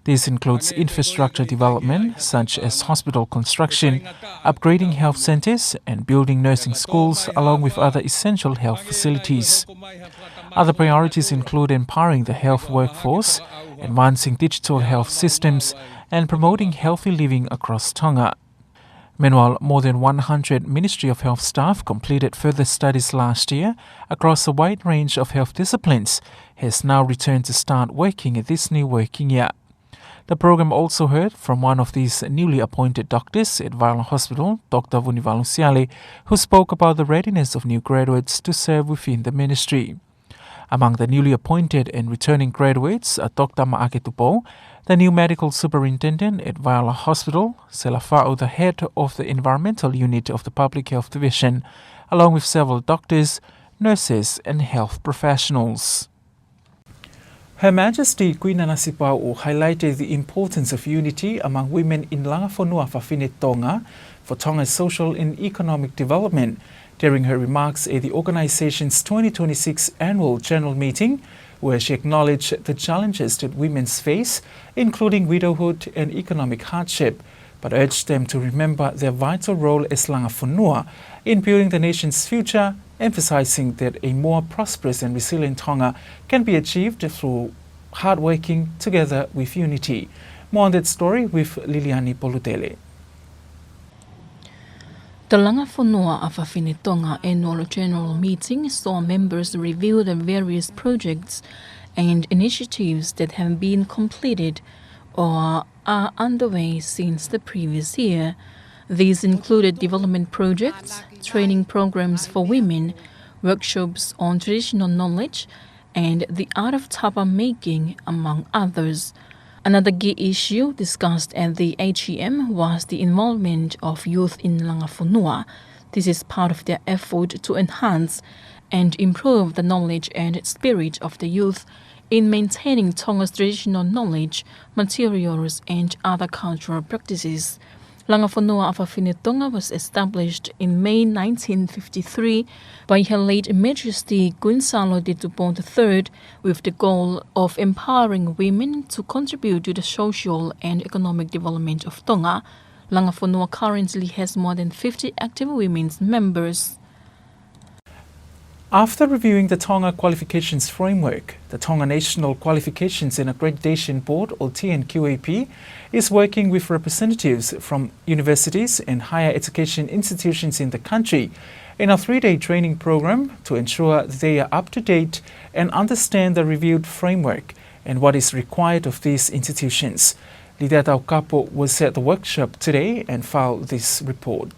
This includes infrastructure development, such as hospital construction, upgrading health centres, and building nursing schools, along with other essential health facilities. Other priorities include empowering the health workforce, advancing digital health systems, and promoting healthy living across Tonga. Meanwhile, more than one hundred Ministry of Health staff completed further studies last year across a wide range of health disciplines has now returned to start working this new working year. The programme also heard from one of these newly appointed doctors at Vaiala Hospital, Doctor Vunivalu Siale, who spoke about the readiness of new graduates to serve within the ministry. Among the newly appointed and returning graduates are Doctor Maʻake Tupou, the new medical superintendent at Vaiala Hospital, Sela Faʻu, the head of the environmental unit of the Public Health Division, along with several doctors, nurses, and health professionals. Her Majesty Queen Nanasipauʻu highlighted the importance of unity among women in Langa Fonua Fafine Tonga for Tonga's social and economic development during her remarks at the organization's twenty twenty-six annual general meeting, where she acknowledged the challenges that women face, including widowhood and economic hardship, but urged them to remember their vital role as Langa Fonua in building the nation's future, emphasizing that a more prosperous and resilient Tonga can be achieved through hard working together with unity. More on that story with Liliani Polutele. The Langa Fonua ʻa Fafine Tonga Annual General Meeting saw members review the various projects and initiatives that have been completed or are underway since the previous year. These included development projects, training programs for women, workshops on traditional knowledge, and the art of tapa making, among others. Another key issue discussed at the A G M was the involvement of youth in Langa Fonua. This is part of their effort to enhance and improve the knowledge and spirit of the youth in maintaining Tonga's traditional knowledge, materials, and other cultural practices. Langa Fonua ʻa Fafine Tonga was established in May nineteen fifty-three by Her late Majesty Queen Sālote Tupou the third, with the goal of empowering women to contribute to the social and economic development of Tonga. Langa Fonua currently has more than fifty active women's members. After reviewing the Tonga Qualifications Framework, the Tonga National Qualifications and Accreditation Board, or T N Q A P, is working with representatives from universities and higher education institutions in the country in a three-day training program to ensure they are up to date and understand the reviewed framework and what is required of these institutions. Lidia Taukapo was at the workshop today and filed this report.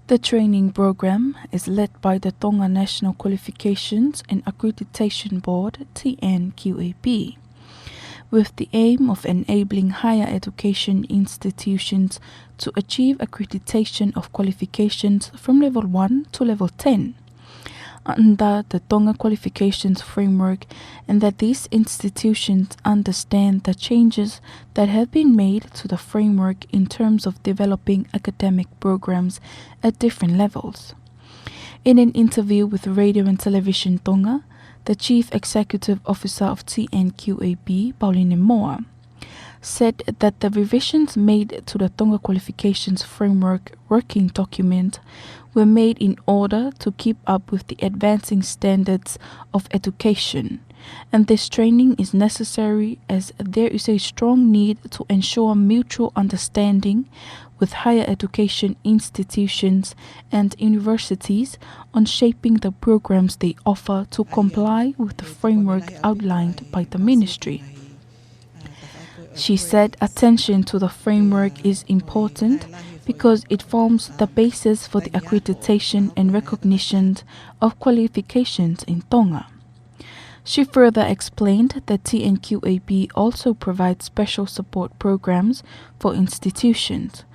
The training program is led by the Tonga National Qualifications and Accreditation Board, T N Q A B, with the aim of enabling higher education institutions to achieve accreditation of qualifications from level one to level ten. under the Tonga Qualifications Framework, and that these institutions understand the changes that have been made to the framework in terms of developing academic programs at different levels. In an interview with Radio and Television Tonga, the Chief Executive Officer of T N Q A B, Pauline Moa, said that the revisions made to the Tonga Qualifications Framework working document were made in order to keep up with the advancing standards of education, and this training is necessary as there is a strong need to ensure mutual understanding with higher education institutions and universities on shaping the programs they offer to comply with the framework outlined by the ministry. She said attention to the framework is important because it forms the basis for the accreditation and recognition of qualifications in Tonga. She further explained that T N Q A B also provides special support programs for institutions,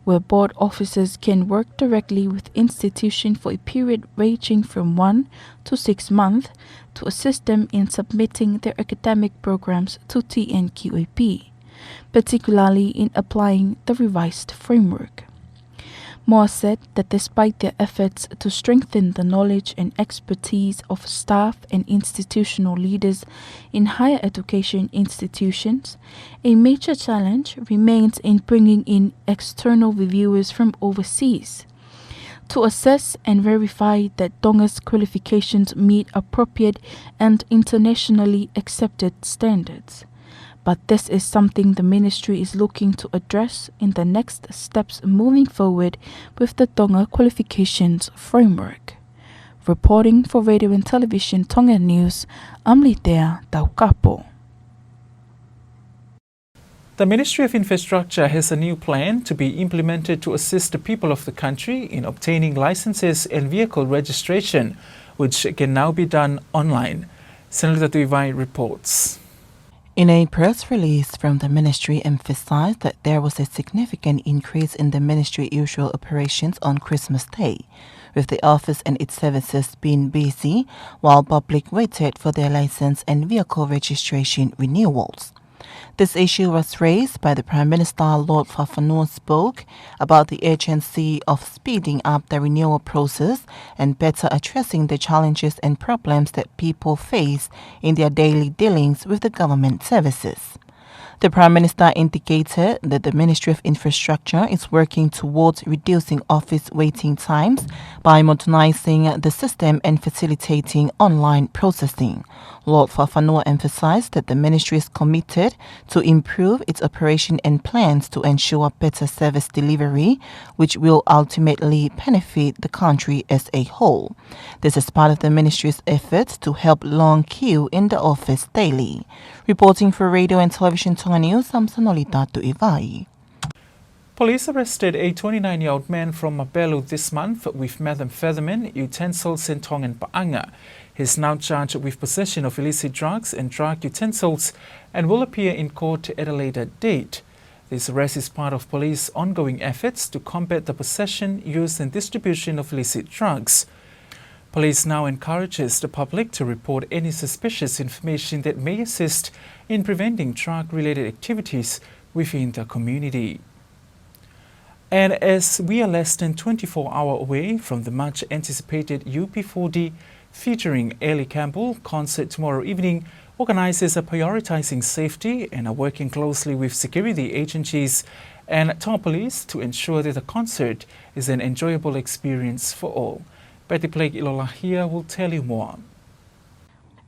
where board officers can work directly with institution for a period ranging from one to six months to assist them in submitting their academic programs to T N Q A B, particularly in applying the revised framework. Moa said that despite their efforts to strengthen the knowledge and expertise of staff and institutional leaders in higher education institutions, a major challenge remains in bringing in external reviewers from overseas to assess and verify that Tonga's qualifications meet appropriate and internationally accepted standards. But this is something the ministry is looking to address in the next steps moving forward with the Tonga Qualifications Framework. Reporting for Radio and Television Tonga News, I'm Litea Taukapo. The Ministry of Infrastructure has a new plan to be implemented to assist the people of the country in obtaining licenses and vehicle registration, which can now be done online. Senator Tuivai reports. In a press release from the ministry emphasized that there was a significant increase in the ministry usual operations on Christmas Day, with the office and its services being busy while public waited for their license and vehicle registration renewals. This issue was raised by the Prime Minister. Lord Fakafanua spoke about the urgency of speeding up the renewal process and better addressing the challenges and problems that people face in their daily dealings with the government services. The Prime Minister indicated that the Ministry of Infrastructure is working towards reducing office waiting times by modernizing the system and facilitating online processing. Lord Fakafanua emphasized that the ministry is committed to improve its operation and plans to ensure better service delivery, which will ultimately benefit the country as a whole. This is part of the ministry's efforts to help long queue in the office daily. Reporting for Radio and Television Tonga News, I'm Sanolita Tuivai. Police arrested a twenty-nine-year-old man from Mapelu this month with methamphetamine, utensils, and Tongan paʻanga. He's now charged with possession of illicit drugs and drug utensils and will appear in court at a later date. This arrest is part of police ongoing efforts to combat the possession, use, and distribution of illicit drugs. Police now encourages the public to report any suspicious information that may assist in preventing drug-related activities within the community. And as we are less than twenty-four hours away from the much anticipated U B forty featuring Ellie Campbell concert tomorrow evening, organizers are prioritizing safety and are working closely with security agencies and Tonga Police to ensure that the concert is an enjoyable experience for all. Betty Blake Ilolahia will tell you more.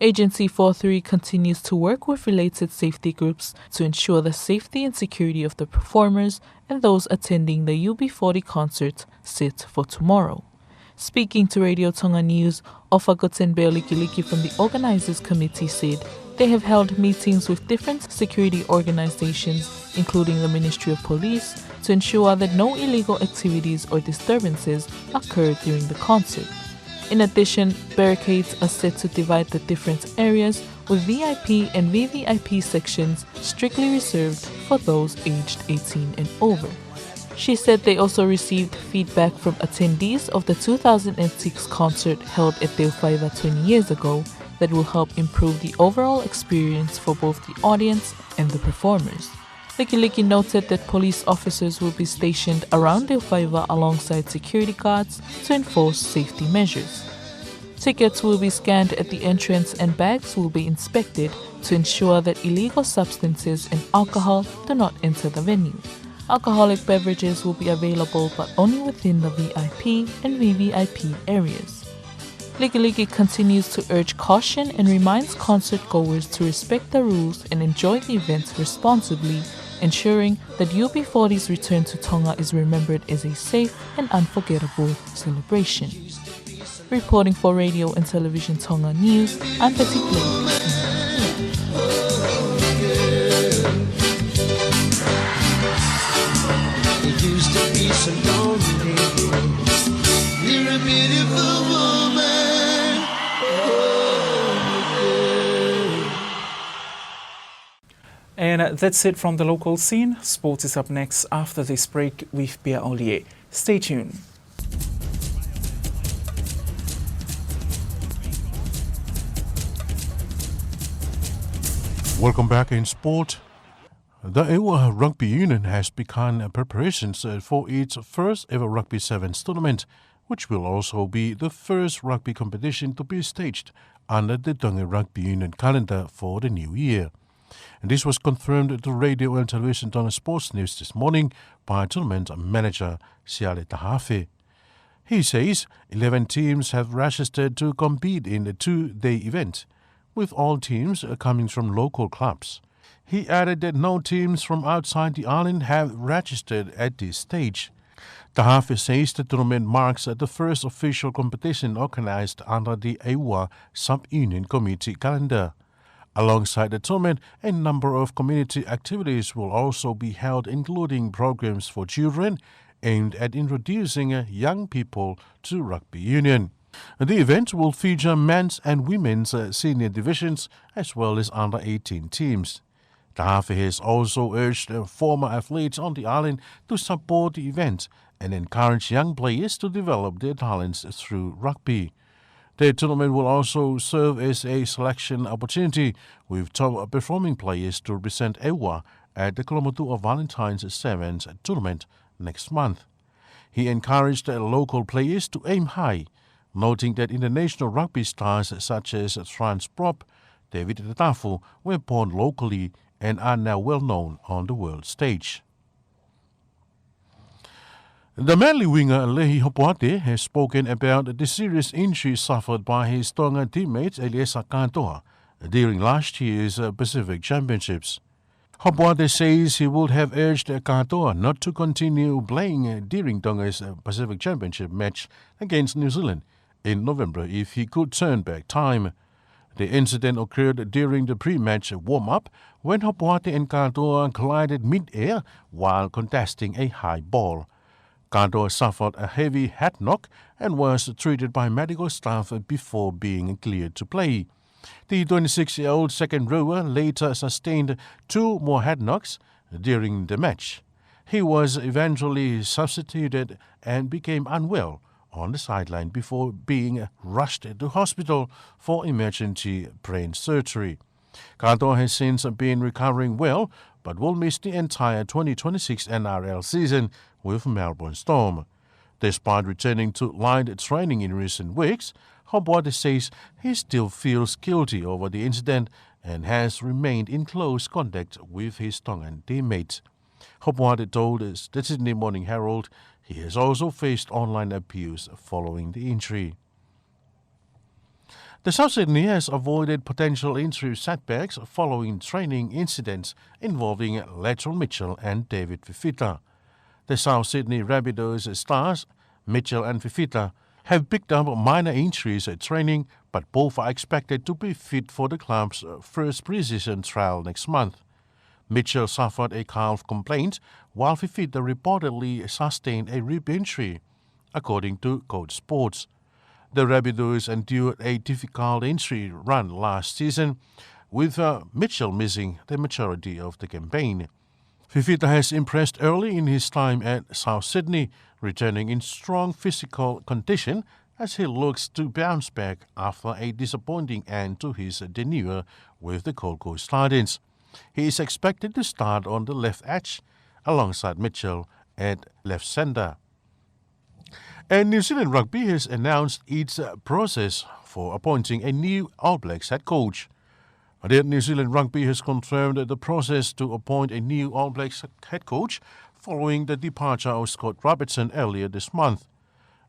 Agency forty-three continues to work with related safety groups to ensure the safety and security of the performers and those attending the U B forty concert set for tomorrow. Speaking to Radio Tonga News, Ofa Guttenbeil-Likiliki from the organizers committee said they have held meetings with different security organizations, including the Ministry of Police, to ensure that no illegal activities or disturbances occur during the concert. In addition, barricades are set to divide the different areas, with V I P and V V I P sections strictly reserved for those aged eighteen and over. She said they also received feedback from attendees of the two thousand six concert held at Teufaiva twenty years ago that will help improve the overall experience for both the audience and the performers. Likiliki noted that police officers will be stationed around Teufaiva alongside security guards to enforce safety measures. Tickets will be scanned at the entrance and bags will be inspected to ensure that illegal substances and alcohol do not enter the venue. Alcoholic beverages will be available, but only within the V I P and V V I P areas. Likiliki continues to urge caution and reminds concert goers to respect the rules and enjoy the events responsibly, ensuring that U B forty's return to Tonga is remembered as a safe and unforgettable celebration. Reporting for Radio and Television Tonga News, I'm Betty Blake. It used to be so lonely. You're a beautiful woman. And that's it from the local scene. Sports is up next after this break with Pia Olie. Stay tuned. Welcome back in sport. The ʻEua Rugby Union has begun preparations, uh, for its first ever Rugby Sevens tournament, which will also be the first rugby competition to be staged under the Tonga Rugby Union calendar for the new year. And this was confirmed to Radio and Television Tonga Sports News this morning by tournament manager Siale Tahafe. He says eleven teams have registered to compete in the two-day event, with all teams, uh, coming from local clubs. He added that no teams from outside the island have registered at this stage. Tahafe says the tournament marks, uh, the first official competition organized under the ʻEua Sub-Union Committee calendar. Alongside the tournament, a number of community activities will also be held, including programs for children aimed at introducing, uh, young people to rugby union. The event will feature men's and women's, uh, senior divisions as well as under eighteen teams. Tahafe has also urged, uh, former athletes on the island to support the event and encourage young players to develop their talents through rugby. The tournament will also serve as a selection opportunity, with top performing players to represent ʻEua at the Kolomotuʻa Valentine's Sevens tournament next month. He encouraged, uh, local players to aim high, noting that international rugby stars such as Frans Prop, David Tatafu were born locally and are now well known on the world stage. The Manly winger Lehi Hopoate has spoken about the serious injury suffered by his Tonga teammate Eliesa Katoa during last year's, uh, Pacific Championships. Hopoate says he would have urged Katoa not to continue playing, uh, during Tonga's, uh, Pacific Championship match against New Zealand in November if he could turn back time. The incident occurred during the pre-match warm-up when Hopoate and Katoa collided mid-air while contesting a high ball. Katoa suffered a heavy head knock and was treated by medical staff before being cleared to play. The twenty-six-year-old second rower later sustained two more head knocks during the match. He was eventually substituted and became unwell on the sideline before being rushed to hospital for emergency brain surgery. Katoa has since been recovering well, but will miss the entire twenty twenty-six N R L season with Melbourne Storm. Despite returning to light training in recent weeks, Hopoate says he still feels guilty over the incident and has remained in close contact with his Tongan teammates. Hopoate told the Sydney Morning Herald he has also faced online abuse following the injury. The South Sydney has avoided potential injury setbacks following training incidents involving Latrell Mitchell and David Fifita. The South Sydney Rabbitohs stars, Mitchell and Fifita, have picked up minor injuries at training, but both are expected to be fit for the club's, uh, first pre-season trial next month. Mitchell suffered a calf complaint, while Fifita reportedly sustained a rib injury, according to Coach Sports. The Rabbitohs endured a difficult injury run last season, with, uh, Mitchell missing the majority of the campaign. Fifita has impressed early in his time at South Sydney, returning in strong physical condition as he looks to bounce back after a disappointing end to his tenure with the Gold Coast Titans. He is expected to start on the left edge alongside Mitchell at left centre. And New Zealand Rugby has announced its, uh, process for appointing a new All Blacks head coach. But yet New Zealand Rugby has confirmed the process to appoint a new All Blacks head coach following the departure of Scott Robertson earlier this month.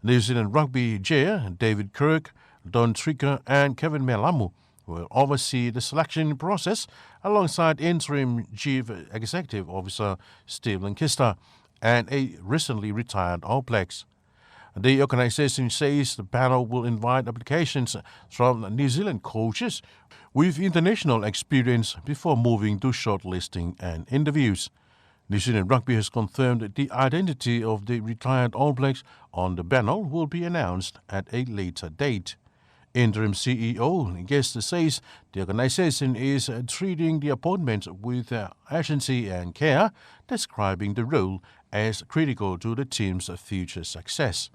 New Zealand Rugby Chair David Kirk, Don Tricker and Kevin Mealamu will oversee the selection process alongside interim Chief Executive Officer Steve Lancaster and a recently retired All Blacks. The organization says the panel will invite applications from New Zealand coaches with international experience before moving to shortlisting and interviews. New Zealand Rugby has confirmed the identity of the retired All Blacks on the panel will be announced at a later date. Interim C E O Guest says the organization is, uh, treating the appointment with, uh, urgency and care, describing the role as critical to the team's future success.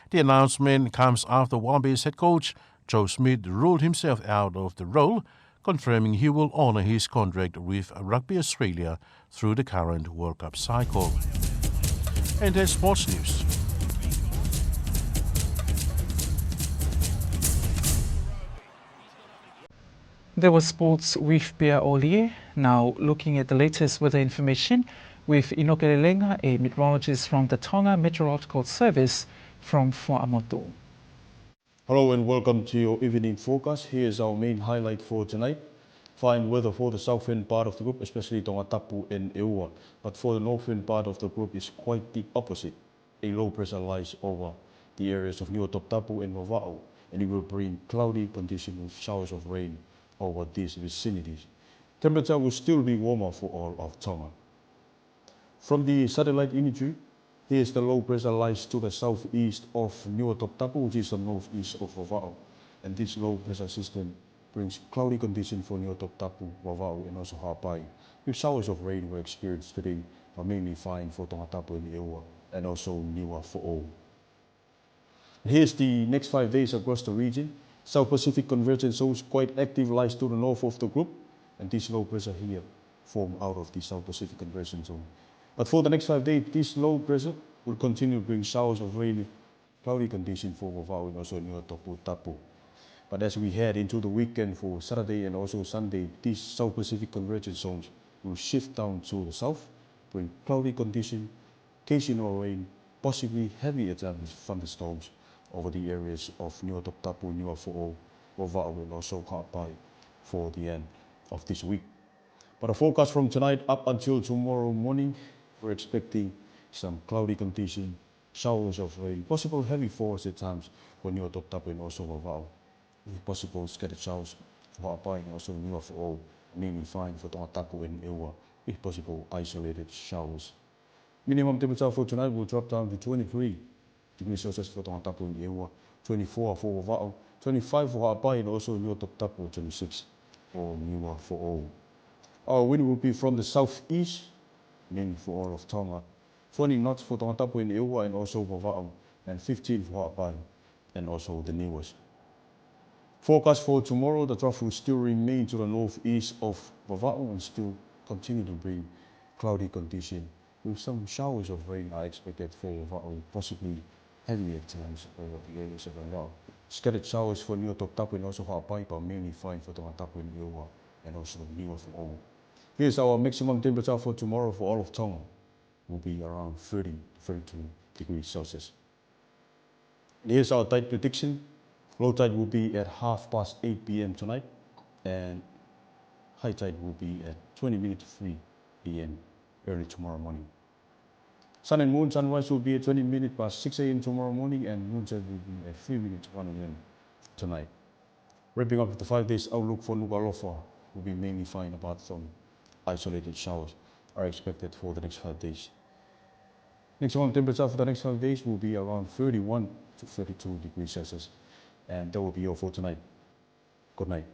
The announcement comes after Wallabies head coach Joe Schmidt ruled himself out of the role, confirming he will honour his contract with Rugby Australia through the current World Cup cycle. And that's sports news. There was sports with Pia Olie. Now looking at the latest weather information with Inoke Lelenga, a meteorologist from the Tonga Meteorological Service from Fuaʻamotu. Hello and welcome to your evening forecast. Here's our main highlight for tonight. Fine weather for the southern part of the group, especially Tongatapu and ʻEua. But for the northern part of the group, it's quite the opposite. A low pressure lies over the areas of Niuatoputapu and Vavaʻu, and it will bring cloudy condition with showers of rain over these vicinities. Temperature will still be warmer for all of Tonga. From the satellite imagery, here's the low pressure lies to the southeast of Niuatoputapu, which is the northeast of Vavaʻu. And this low pressure system brings cloudy condition for Niuatoputapu, Vavaʻu, and also Haʻapai, with showers of rain were experienced today, but mainly fine for Tongatapu and ʻEua, and also Niuafoʻou. Here's the next five days across the region. South Pacific convergence zones quite active lies to the north of the group, and this low pressure here formed out of the South Pacific convergence zone. But for the next five days, this low pressure will continue to bring showers of rain, cloudy condition for Vavaʻu and also Niuatoputapu. But as we head into the weekend for Saturday and also Sunday, these South Pacific convergence zones will shift down to the south, bring cloudy condition, occasional rain, possibly heavy at times thunderstorms over the areas of Niuatoputapu, Niuafoʻou, Vavaʻu, and also Haʻapai for the end of this week. But a forecast from tonight up until tomorrow morning, we're expecting some cloudy condition, showers of rain, possible heavy force at times for Niuatoputapu and also Vavaʻu, with possible scattered showers for Haʻapai and also Niuafoʻou, mainly fine for Tongatapu and ʻEua, with possible isolated showers. Minimum temperature for tonight will drop down to twenty-three degrees Celsius for Tongatapu and ʻEua, twenty-four for Vavaʻu, twenty-five for Haʻapai and also Niuatoputapu, twenty-six for Niuafoʻou. Our wind will be from the southeast, mainly for all of Tonga, twenty knots for Tongatapu and ʻEua and also Vavaʻu, and fifteen for Haʻapai and also the Niuas. Forecast for tomorrow, the trough will still remain to the northeast of Vavaʻu and still continue to bring cloudy condition, with some showers of rain are expected for Vavaʻu, possibly heavy at times over the areas of Vavaʻu. Scattered showers for Niuatoputapu and also Haʻapai, but mainly fine for Tongatapu and ʻEua and also Niuafoʻou. Here's our maximum temperature for tomorrow for all of Tonga. Will be around thirty, thirty-two degrees Celsius. Here's our tide prediction. Low tide will be at half past eight P M tonight, and high tide will be at twenty minutes to three P M early tomorrow morning. Sun and moon, sunrise will be at twenty minutes past six A M tomorrow morning, and moonset will be at three minutes to one A M tonight. Wrapping up with the five days outlook for Nukuʻalofa, will be mainly fine apart from isolated showers are expected for the next five days. Maximum temperature for the next five days will be around thirty-one to thirty-two degrees Celsius. And that will be all for tonight. Good night.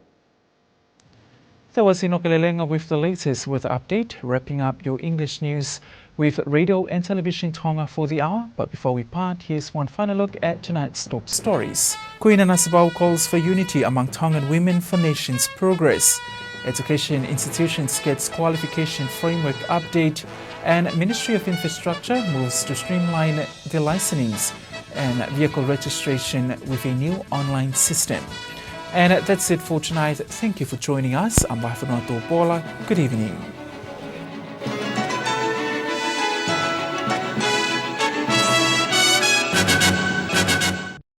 That was Inoke Lelenga with the latest weather update, wrapping up your English news with Radio and Television Tonga for the hour. But before we part, here's one final look at tonight's top stories. Queen Nanasipauʻu calls for unity among Tongan women for nation's progress. Education institutions gets qualification framework update, and Ministry of Infrastructure moves to streamline the licensings and vehicle registration with a new online system. And that's it for tonight. Thank you for joining us. I'm Vahefonua Topola. Good evening.